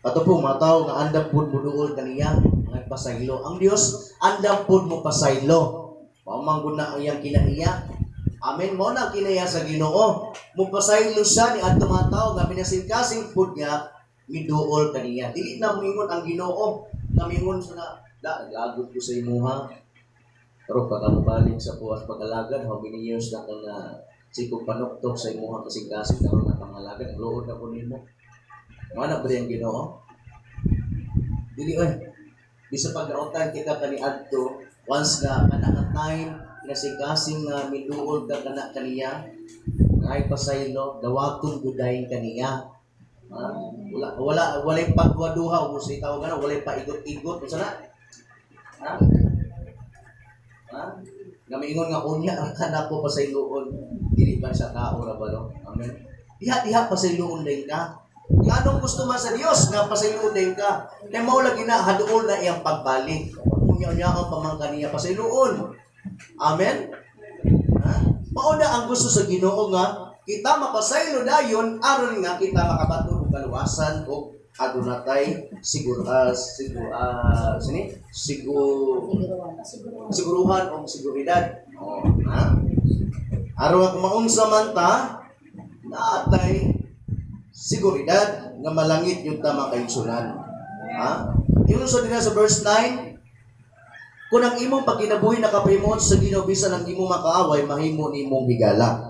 ato po mga tawo nga andam pud moduol kaniya nagpasaylo. Ang Dios andam pud mo pasaylo. Mao man gud na ang iyang kinaiya. Amen, mo na kinaiya sa Ginoo. Mupasaylo siya ni ato mga tawo nga pinasingkasing pud niya miduol kaniya. Dili na moingon ang Ginoo nga mingon sa na da naglagot ko sa imuha. Pero pagka mobalik sa puwas pag-alagad, how many years na kang sikog panuktok sa imuha kasing-kasing karon na pangalagad, ang luod na po nimo. Wala ba ang Ginoo? Dili oy. Bisa pagdaotan kita kaniadto, once nga kana nga time nasing-kasing nga miduol ka kana kaniya, ngay pasaylo, dawaton gudayon kaniya. Ha? Wala wala walay pagwaduha o sa tawag ana, walay paigot-igot unsa na? Ha? Ha? Nga maingon nga unya ra ka nako pasayloon, dili ba sa tao ra ba no? Amen. Diha diha pasayloon din ka. Nganong gusto man sa Dios nga pasayloon din ka? Kay mao lagi na haduol na iyang pagbalik. Unya-unya ang pamangka niya pasayloon. Amen. Ha? Mao na ang gusto sa Ginoo nga kita mapasaylo dayon aron nga kita makabaton og kaluwasan og adunatay siguro sigur sini sigur siguruhan og seguridad. Oh, ha? Aron nga kung maunsa man ta, naatay seguridad nga malangit yung tama kaigsunan. Ha? Ingon sa dinha sa verse 9, kung ang imong pagkinabuhi nakapahimuot sa Ginoo bisan ang imong makaaway, mahimo nimong higala.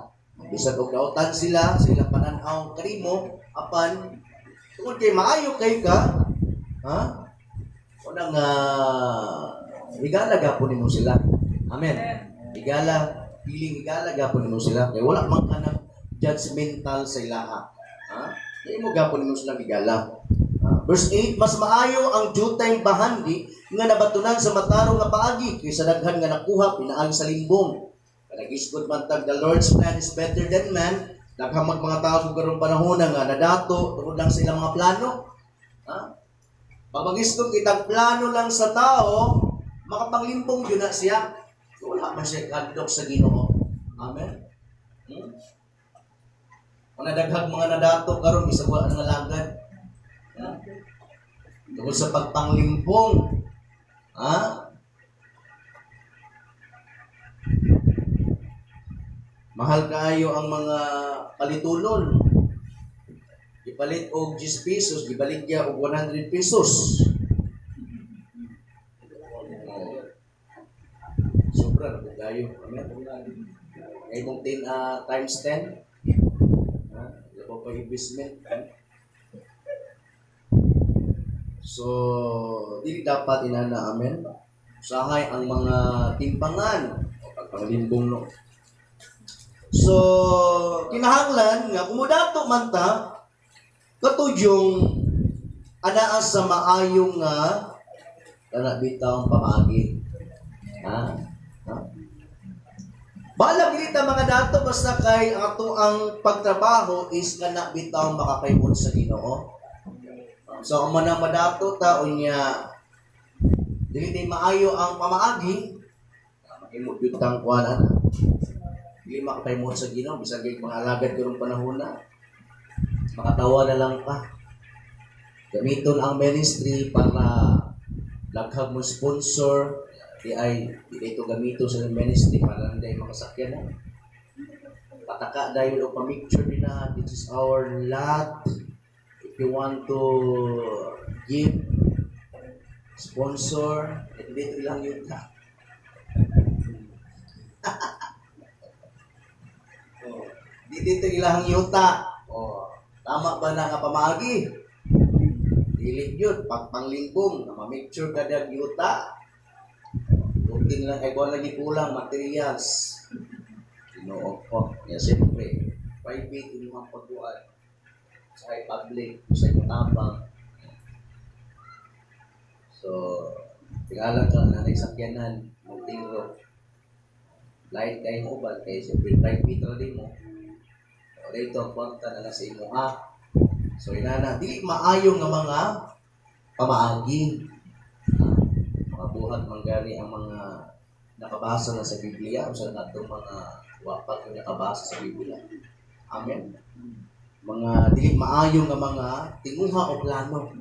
Bisan og dautan sila sa ilang pananaw kanimo, apan tungod kay maayo kay ka, ha? Unang higala gapon nimo sila. Amen. Higala, piling higala gapon nimo sila kay wala man ka nag judgmental sa ilaha. Ha? Kay mo gapon nimo sila higala. Verse 8, mas maayo ang jutay bahandi nga nabatunan sa matarong nga paagi kaysa daghan nga nakuha pinaagi sa limbong. Nagisgot man tag the Lord's plan is better than man. Daghang mag mga tao kung karong panahon nga nadato tungod lang sa ilang mga plano. Ha? Pag magisgot kitang plano lang sa tao, makapanglimbong yun na siya. Wala man siya kadlok sa Ginoo. Amen. Mga daghang mga nadato karon bisag wala nga lagad. Ha? Tungod sa pagpanglimbong. Ha? Mahal kaayo ang mga palitulon. Gipalit og 10 pesos, gibaligya og 100 pesos. Oh. Sobra na kayo. Amen. Ngay kung 10 times 10, ha? Labaw pa investment. So, dili dapat inana, amen. Usahay ang mga timpangan o pagpanglimbong no. So, kinahanglan nga kumudato man ta katudyong anaa sa maayong nga kana bitaw ang pamaagi. Ha? Ha? Balag dili ta mga dato basta kay ato ang pagtrabaho is kana bitaw makakaymot sa Ginoo. So man ang madato ta unya dili tay maayo ang pamaagi, mahimo gyud tang kuan ana. Dili makataymo sa Ginoo bisan kay mga alagad karong panahon na. Makatawa na lang ka. Gamiton ang ministry para laghag mo sponsor di ay di ito gamito sa ministry para hindi makasakyan na. Pataka dayon o pa-picture din na, "This is our lot. If you want to give sponsor," eh, dito lang yun ka. Oh, dito ilang yuta. Oh, tama ba na nga pamaagi? Dili yun, pag panglimbong, na ma-make sure ka dag yuta. Lutin lang, ay kuwan lagi kulang, materials. Ginoo ko. Ya, siyempre, private inyong pagbuhat. Sa public, sa imong tabang. So, tingala ka na sakyanan, Montero. Lain kayong uban, kay siyempre private ra din mo. So, dito ang kwarta na nasa imo ha. So, inana, dili maayo nga mga pamaagi. Mga buhat manggani ang mga nakabasa na sa Biblia o sa natong mga wapat yung nakabasa sa Biblia. Amen. Mga dili maayo nga mga tinguha o plano.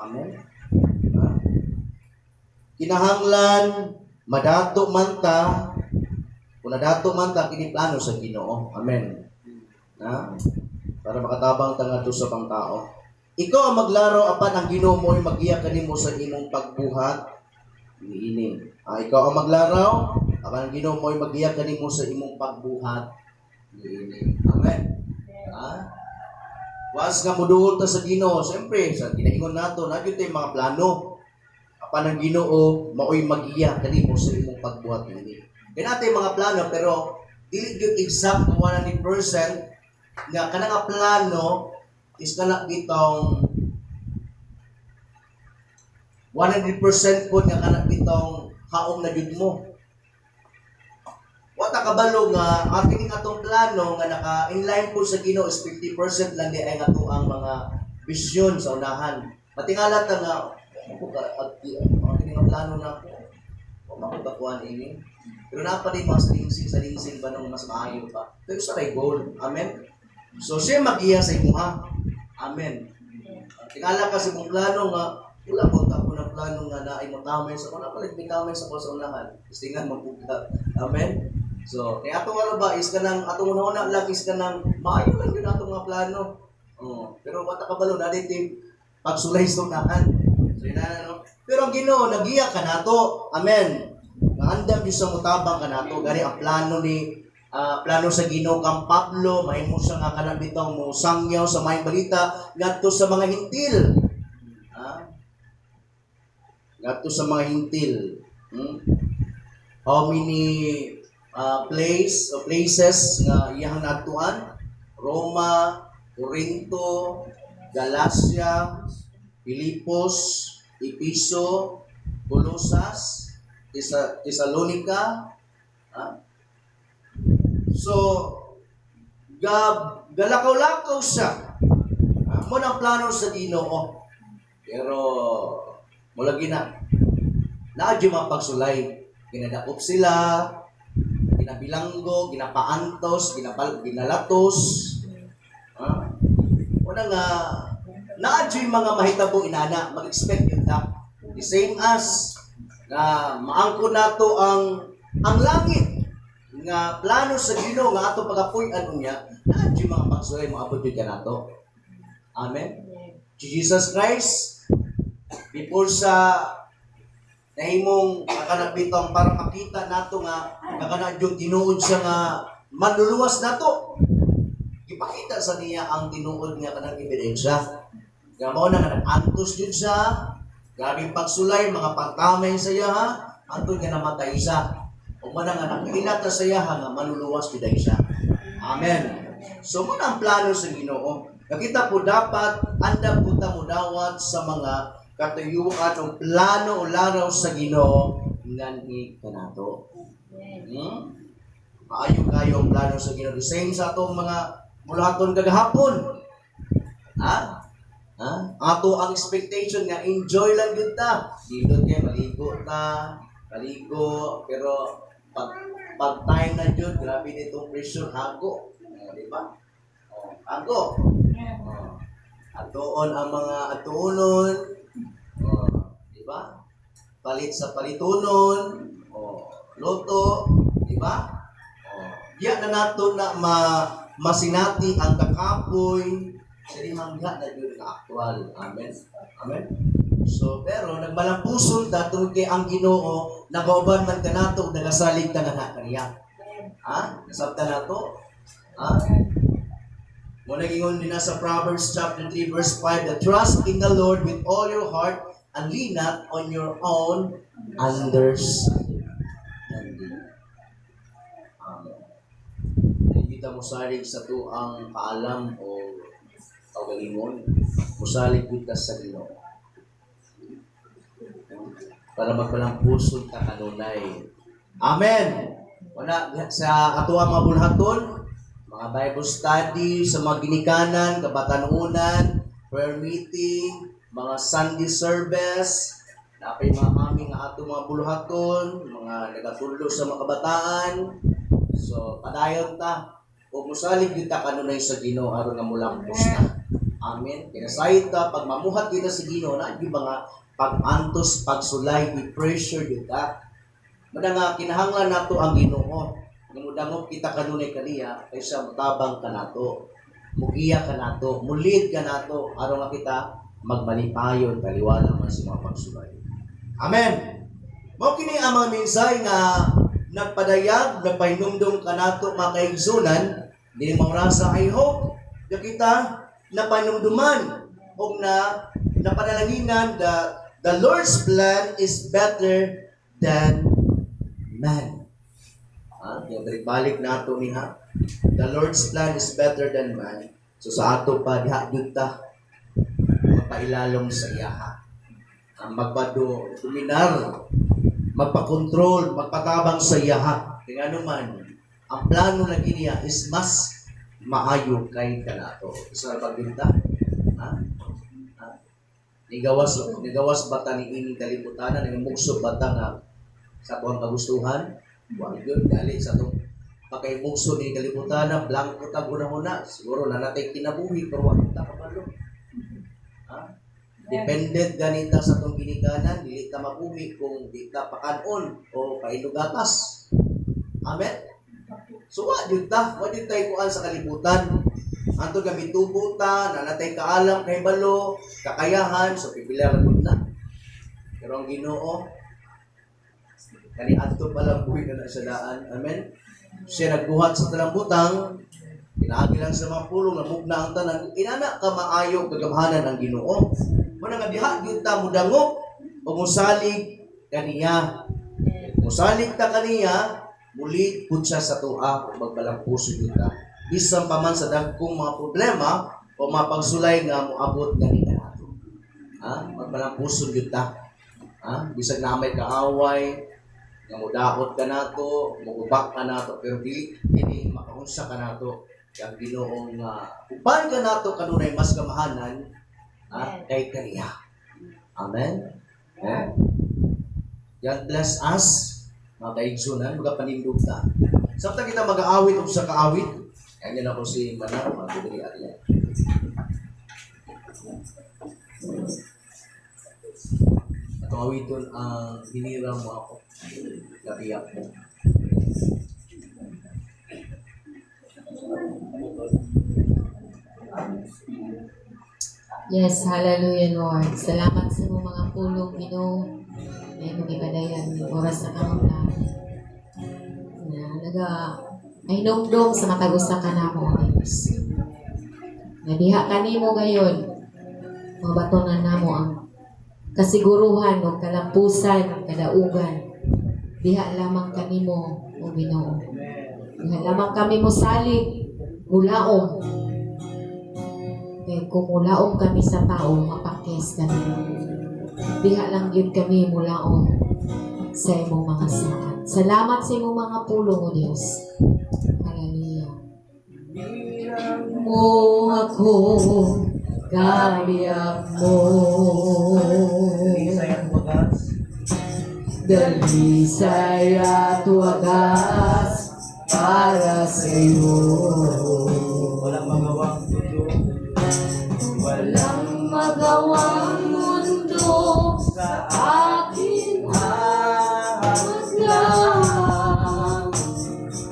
Amen. Ha? Kinahanglan madato man ta, kung nadato man ta kini plano sa Ginoo. Amen. Ha? Para makatabang ta ngadto sa pangtao. Ikaw ang maglaro apan ang Ginoo mo ay magiya kanimo sa imong pagbuhat niini. Ikaw ang maglaraw apan ang Ginoo mo ay magiya kanimo sa imong pagbuhat niini. Amen. Was nga muduol ta sa Ginoo, siyempre sa ginaingon nato na gyud mga plano. Apan ang Ginoo maoy magiya kanimo sa imong pagbuhat niini. Kay natay mga plano pero dili gyud exact 100% nga kana nga plano is kana bitong 100% po nga kana bitong haom na jud mo. Wa ta kabalo nga ang kining atong plano nga naka inline po sa Ginoo is 50% lang di ay nga ang mga vision sa unahan. Matingala ta nga ako ka at ang kini nga plano na ako. Wa makuha ini. Pero naa pa din mga salingsing ba nung mas maayo pa. Pero sa ray goal. Amen. So siya magiya sa imuha. Amen. Tingala ka sa imong plano nga wala ko ta ko ng plano nga naay mo tamay sa wala pa lagi tamay sa ko sa unahan. Istingan magbuka. Amen. So, kaya atong ano ba is kanang atong una lang is kanang maayo lang yun atong mga plano. Oh, pero wala kabalo na dito pagsulay sa unahan. So ina no. Pero ang Ginoo nagiya ka nato. Amen. Nga andam gyud sa mutabang kanato gani ang plano ni plano sa Ginoo kang Pablo mahimo siya nga kanang bitong mo sangyaw sa maayong balita ngadto sa mga Hintil. Ngadto sa mga Hintil. How many place o places nga iyang naadtuan? Roma, Corinto, Galacia, Filipos, Episo, Colosas, Thessalonica. So, galakaw-lakaw siya. Mo nang plano sa Ginoo. Pero, mula gina, naa gyud mga pagsulay. Ginadakop sila, ginabilanggo, ginapaantos, ginalatos. Una nga, naa gyud mga mahitabo inana, mag-expect yun ta. The same as, nga maangko nato ang langit nga plano sa Ginoo nga atong pagapuy-an unya, naa gyud mga pagsulay moabot gyud kanato. Amen. Jesus Christ before sa nahimong kanang bitong para makita nato nga kana yung tinuod siya nga manluluwas nato, ipakita sa niya ang tinuod nga kanang ebidensya nga mao na nga nag-antos jud siya, grabe pagsulay, mga pagtamay sa iya ha, antod nga namatay siya ug man nga nakilata ta sa iya nga manluluwas jud ay siya. Amen. So mo na ang plano sa Ginoo. Nakita po dapat andam po ta modawat sa mga katuyuan o plano o laraw sa Ginoo nganhi kanato. Maayo kayo ang plano sa Ginoo. The same sa atong mga mulaton kagahapon. Ha? Ha? Ato ang expectation nga enjoy lang gyud ta. Dito kay maligo ta, maligo, pero pag time na jud, grabe nitong pressure hago. Oh, di ba? Oh, hago. Oh. Atuon ang mga atuonon. Oh, di ba? Palit sa palitunon. Oh, luto, di ba? Oh, diya na nato na masinati ang kakapoy sa hangga na yun na aktual. Amen. Amen. So, pero nagmalampuson ta tungod kay ang Ginoo nagauban man kanato ug nagasalig ta nga kaniya. Ha? Nasabtan nato? Ha? Mo nagingon din na sa Proverbs chapter 3 verse 5 that trust in the Lord with all your heart and lean not on your own understanding. Amen. Hindi ta mosalig sa tuang kaalam o kaugalingon. Mosalig gyud ta sa Ginoo. Para magpalampuson ta kanunay. Amen. Wala sa atoang mga bulhaton, mga Bible study sa mga ginikanan, kabatanunan, prayer meeting, mga Sunday service, napay mga kami nga ato mga bulhaton, mga nagatudlo sa mga kabataan. So, padayon ta. O musalig gyud ta kanunay sa Ginoo aron nga mulampos ta. Amen. Kinasayod ta pag mamuhat kita sa Ginoo na yung mga pag-antos, pagsulay, i-pressure gyud ta. Mada nga kinahanglan nato ang Ginoo. Nga mudangop kita kanunay kaniya kaysa mutabang kanato. Mugiya kanato, mulid kanato aron nga kita magmalipayon taliwala man sa mga pagsulay. Amen. Mao kini ang mga mensahe nga nagpadayag, nagpahinumdum kanato mga kaigsunan, dili maurasa. I hope nga kita napanumduman o na napanalanginan that the Lord's plan is better than man. Ha? Yung balik nato niha. The Lord's plan is better than man. So sa ato pa diha gyud ta mapailalom sa iyaha. Ang magbado, dominar, magpakontrol, magpatabang sa iyaha. Kaya naman, ang plano na niya is mas maayo kay kanato. Sa pagyunta. Ha? Ha? Nigawas bata ni ining kalibutanan, nangimugso bata nga sa tuwang kagustuhan? Wa yun, dali sa itong pagkaimugso ni kalibutanan, blanko ta guna-huna, siguro na natay kinabuhi, pero wa ta kabalo. Ha? Dependent ganita sa itong ginikanan, dili ta mabuhi kung di ta pakanon o pailugatas. Amen? So wa jud tay kuan sa kalibutan. Anto gamit tubo ta, nanatay kaalam, kahibalo, kakayahan, so pipila ra gud na. Pero ang Ginoo kani adto pa lang buhi na na sa daan. Amen. Siya nagbuhat sa tanang butang, pinaagi lang sa mga pulong, namugna ang tanan, inana ka maayo kagamhanan ang Ginoo. Muna nga diha gyud ta mudangop o musalig kaniya. Musalig ta kaniya, muli pud siya sa tuwa ug magbalang-puso gyud ta. Bisan pa man sa dagkong mga problema o mga pagsulay nga moabot kaniya nato. Ha? Magbalang-puso gyud ta. Ha? Bisag na may kaaway, nga mudaot ka nato, mugubak ka nato, pero dili kini makaunsa ka nato ang Ginoo nga uban ka nato kanunay mas kamahanan, ha, kay kaniya. Amen. Eh? God bless us, mga kaigsunan, mga panindog ta. Samtang kita mag-aawit o sa kaawit, kaya na ko si Manang, mga ariya. Atong awiton ang hinirang mo ako. Labiyak mo. Yes, hallelujah, Lord. Salamat sa imong mga pulong, Ginoo. May imong gipadayan oras na karon na na naga ay numdum sa matag usa ka namo, Dios. Nga diha kanimo gayon, mabatonan namo ang kasiguruhan o kalampusan, kadaugan. Diha lamang kanimo, o Ginoo. Diha lamang kami mosalig, mulaom. Kay kung mulaom kami sa tao, mapakes kami. Diha lang yun kami mulaom sa imong mga saat. Salamat sa imong mga pulong, O Diyos. Hallelujah. Mo ako Kabiyak mo. Dalisay at wagas. Dalisay at wagas para sa'yo. Walang magawang mundo. Walang magawang mundo Sa akin lang.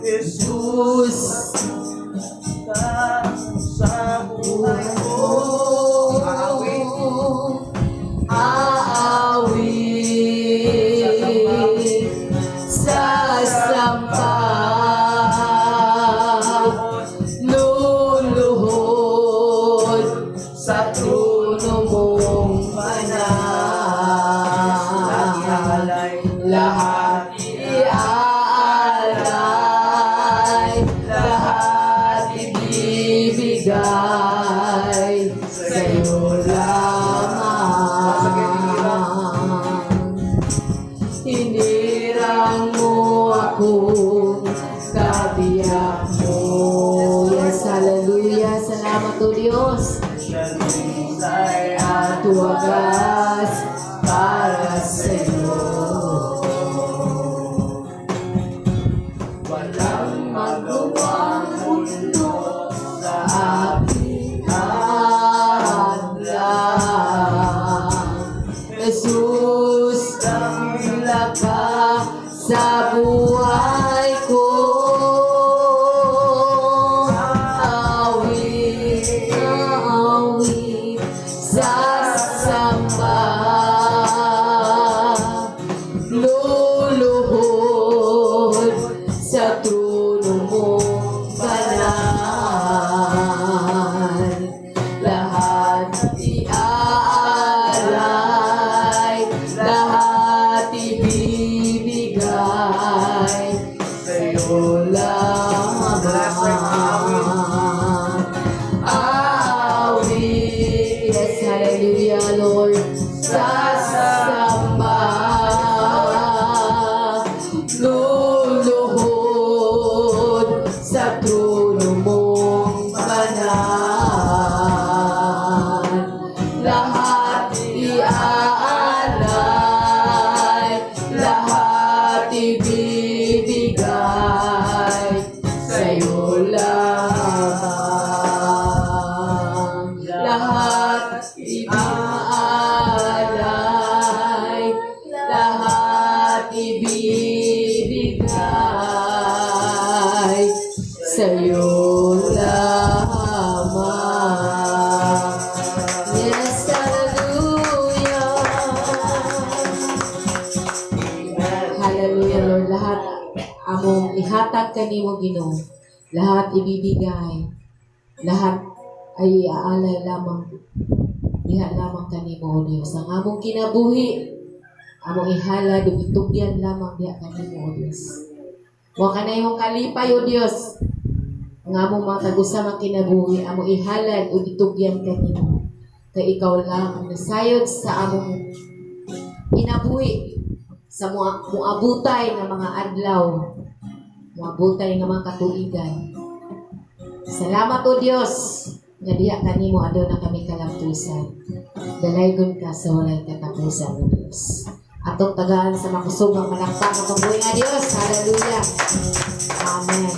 Jesus Jesus, ka sa buhay ko. Aawit. Aawit sasamba, luluhod Sa trono mong banal. Lahat Lahat iaalay, lahat ibibigay sa'yo lamang. Hinirang mo ako, kabiyak mo. Yes, hallelujah. Salamat o Diyos. Dalisay At wagas para sa'yo. Walang magawang mundo sa aking hadlang. Jesus, dakila ka sa buhay ko. Awit, awit, sasamba, luluhod sa trono mong banal. Lahat iaalay, lahat ibibigay sa'yo lamang. Awit, yes, hallelujah, Lord. Sasamba, luluhod sa trono mong banal. Lahat iaalay, lahat ibibigay sa'yo lamang. Lahat iaalay, lahat ibibigay sa'yo lamang. Yes, hallelujah. Hallelujah, Lord. Lahat among ihatag kanimo Ginoo. Lahat ibibigay. Lahat ay iaalay lamang diha lamang kanimo, O Dios. Ang among kinabuhi, among ihalad ug itugyan lamang diha kanimo, O Dios. Wa ka na imong kalipay, O Dios. Ang among mga kagusamang kinabuhi, among ihalad ug itugyan kanimo. Kay ikaw lang ang nasayod sa among kinabuhi sa muabutay nga mga adlaw, muabutay nga mga katuigan. Salamat, O Dios, nga diha kanimo aduna kami kalampusan. Dalaygon ka sa walay katapusan, O Dios. Atong tagaan sa makusog ang palakpak ang buhi nga Dios. Hallelujah. Amen.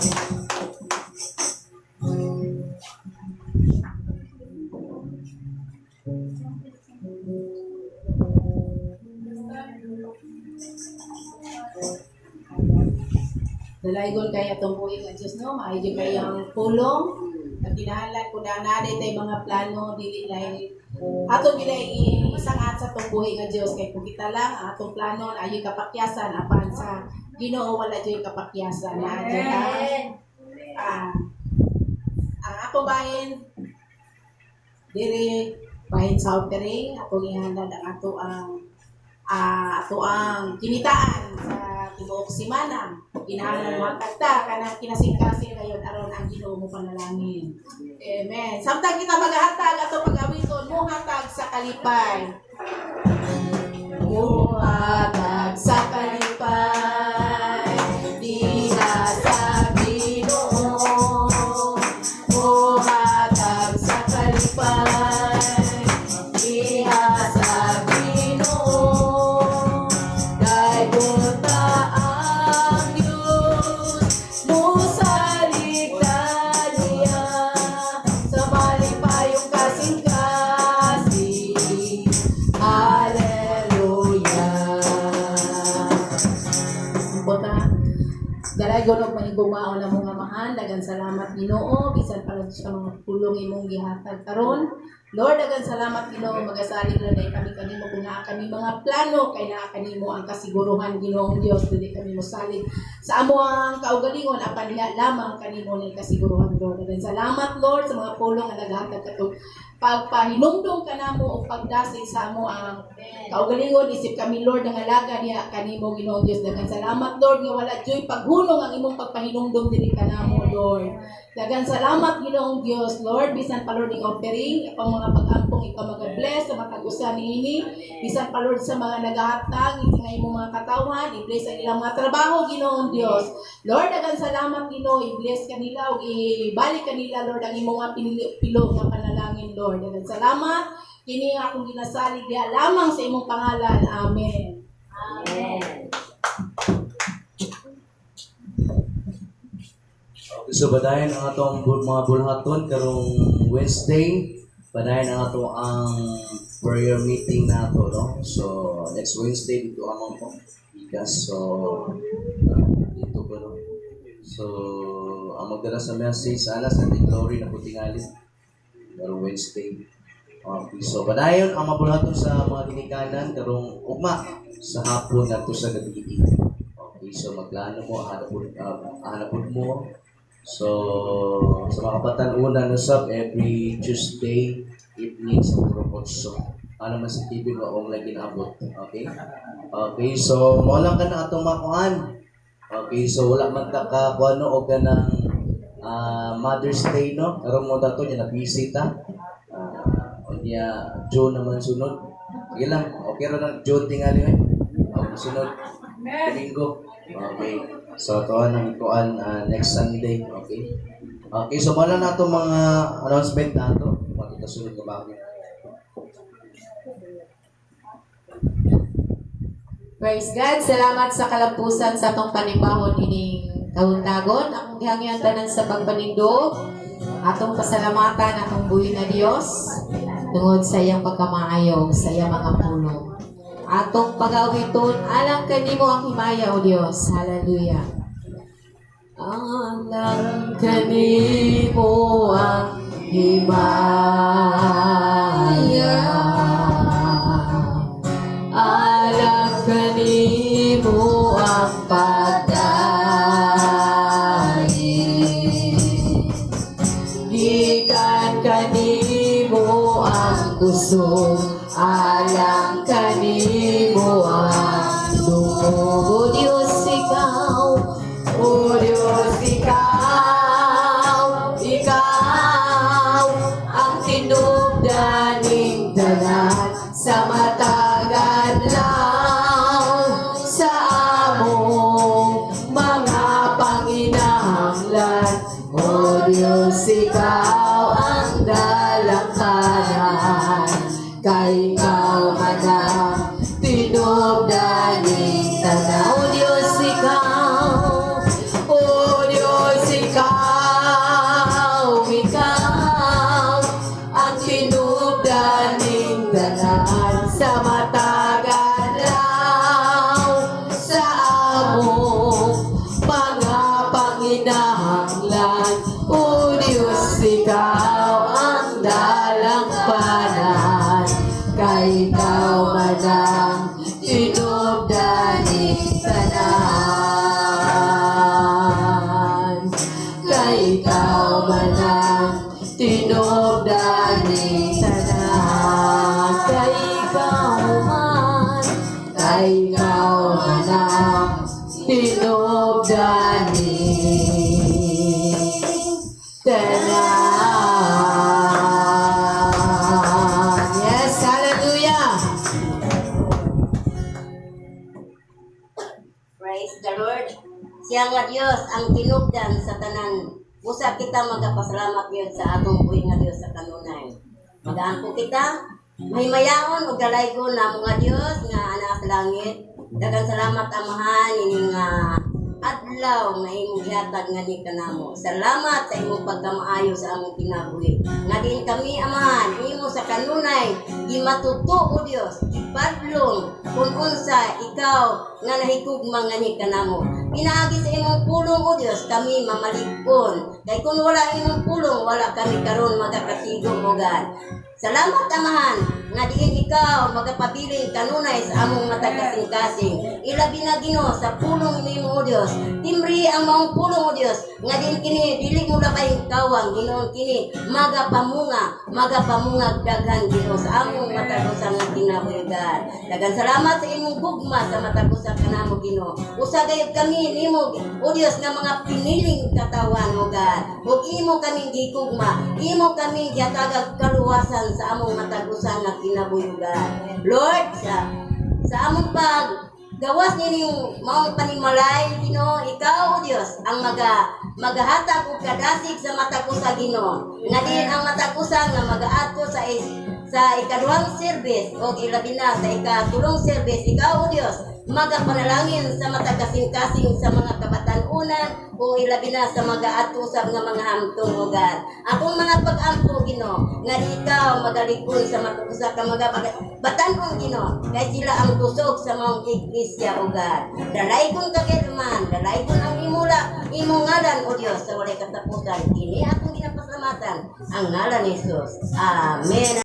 Dalaygon kay atong buhi nga Dios, no, maayo gyud kay ang pulong. At kinahanglan kung na naa tay mga plano dili lahi ato gila isangat sa atong buhi nga Dios, kay kung kita lang ang atong plano na ayoy kapakyasan, apan sa Ginoo wala jud kapakyasan na jud ang ako bahin diri, bahin sa offering, atong ihalad ang ato ang kinitaan sa tibuok simana. Kinahanglan mo ta kanang kinasingkasing kayon aron ang Ginoo mo panalangin. Amen. Samtang kita maghatag ato pag-awiton, mohatag sa kalipay. Muhatag sa kalipay diha sa Ginoo. Muhatag sa kalipay. Dalaygon og mahigugmaon na mga amahan, daghang salamat, Ginoo, bisan pa sa mga pulong imong gihatag karon. Lord, daghang salamat, Ginoo, magasalig na dahil kami kanimo kung naa kami mga plano kay naa kanimo ang kasiguruhan, Ginoong Dios, dili kami mosalig sa amo ang kaugalingon apan diha lamang kanimo ni kasiguruhan, Lord. Daghang salamat, Lord, sa mga pulong nga naghatag katong pagpahinumdum kanamo o pagdasig sa amo ang kaugalingon isip kami, Lord, ang alaga diha kanimo, Ginoong Dios. Daghang salamat, Lord, nga wala joy paghunong ang imong pagpahinumdum diri kanamo, Lord. Daghang salamat, Ginoong Dios. Lord, bisan pa, Lord, ing offering ang mga pag-ampong, ikaw maga-bless sa matag usa niini, bisan pa, Lord, sa mga nagahatag nga imong mga katawhan, i-bless ang ilang mga trabaho, Ginoong Dios. Lord, daghang salamat, Ginoo, i-bless kanila ug ibalik kanila, Lord, ang imong mga pinili-pilo nga panalangin, Lord. Daghang salamat. Kini nga akong ginasalig diha lamang sa imong pangalan. Amen. Amen. Okay, so padayon ang atong mga bulhaton karong Wednesday, padayon ang ato ang prayer meeting nato, no? So next Wednesday dito among po. Ikas, so dito ko, no. So ang magdala sa message ana sa The Glory na putingali karong Wednesday. Okay, so padayon ang mabulhaton sa mga ginikanan karong ugma sa hapon nato sa gabi. Okay, so magplano mo, hanapon mo. So, sa mga kabataan una na sab every Tuesday evening sa Puro 8. Ano man si TV mo ang lagi naabot. Okay? Okay, so mo lang ka na atong makuan. Okay, so wala man ta ka kuano og kanang Mother's Day, no? Karon mo tato niya na busy ta. Unya June naman sunod. Sige lang, okay ra na June tingali eh. Okay, sunod. Domingo. Okay. So, ito ang kuan next Sunday. Okay. Okay, so wala na itong mga announcement na ito. Matuto sunod ka ba? Praise God. Salamat sa kalampusan sa atong panimbahon ining kahuntagon. Akong gihangyoan tanan sa pagpanindog. Atong pasalamatan atong buhi na Dios tungod sa iyang pagkamaayo, sa iyang mga pulong. Atong pag-awiton, alang kanimo ang himaya, O Dios. Hallelujah. Alang kanimo ang himaya. Alang kanimo ang pagdaig. Gikan kanimo ang kusog, alang kanimo ang dungog. O Diyos, ikaw, O Diyos, ikaw, ikaw ang tinubdaning tanan sa matag adlaw sa among mga panginahanglan. O Diyos, ikaw ang dalangkanan, kay ikaw man ang tinubdaning tanan. O Diyos, ikaw, O Diyos, ikaw, ikaw ang tinubdaning tanan sa matag adlaw sa among mga panginahanglan. O Diyos, ikaw ang dalangpanan, kay ikaw man ang tinubdaning tanan. Kay ikaw man ang tinubdaning tanan. Kay ikaw man, kay ikaw man ang tinubdaning tanan. Yes, hallelujah! Praise the Lord. Siya nga Dios ang tinubdan sa tanan. Busa kita magapasalamat gyud sa atong buhi nga Dios sa kanunay. Magaampo kita, mahimayaon ug dalaygon na mga Dios nga ana sa langit. Daghang salamat, Amahan, ining nga Adlaw nga imong gihatag nga ni kanamo. Salamat sa imong pagkamaayo sa among kinabuhi. Nga diin kami, Amahan, imo sa kanunay gimatuto, o Dios, gipadlong kung unsa ikaw nga nahigugma nga ni kanamo. Pinaagi sa imong pulong, o Dios, kami mamalig-on. Kay kung wala imong pulong, wala kami karon magakatigom, o God. Salamat, Amahan, nga diin ikaw magapabilin kanunay sa among matag kasing-kasing. Ilabi na, Ginoo, sa pulong nimo, o Dios. Timri ang maong pulong, o Dios, nga diin kini dili mo labay kawang, Ginoo, kini magapamunga, magapamungag daghan, Ginoo, sa among matag usa nga kinabuhi, God. Daghan salamat sa imong gugma sa matag usa kanamo, Ginoo. Usa gayud kami nimo, o Dios, nga mga piniling katawan, o God. Ug imo kaming gigugma, imo kaming gihatagag kaluwasan sa among matag usa nga kinabuhi, God. Lord, sa among pag gawas nining maong panimalay, Ginoo, ikaw, O Dios, ang magahatag og kadasig sa matag usa, Ginoo, nga diin ang matag usa nga magaadto sa ikaduhang service o ilabi na sa ikatulong service, ikaw, O Dios, magapanalangin sa matag kasing-kasing sa mga kabatan-unan o ilabi na sa magaadto sa mga hamtong lugar. Akong mga pag-ampo, Ginoo, nga di ikaw magalikon sa matag usa ka mga batan-on, Ginoo, kay sila ang kusog sa maong iglesia, O God. Dalaygon ka man, dalaygon ang imula, imong ngalan, O Dios, sa walay katapusan. Kini akong ginapasalamatan ang ngalan ni Jesus. Amen.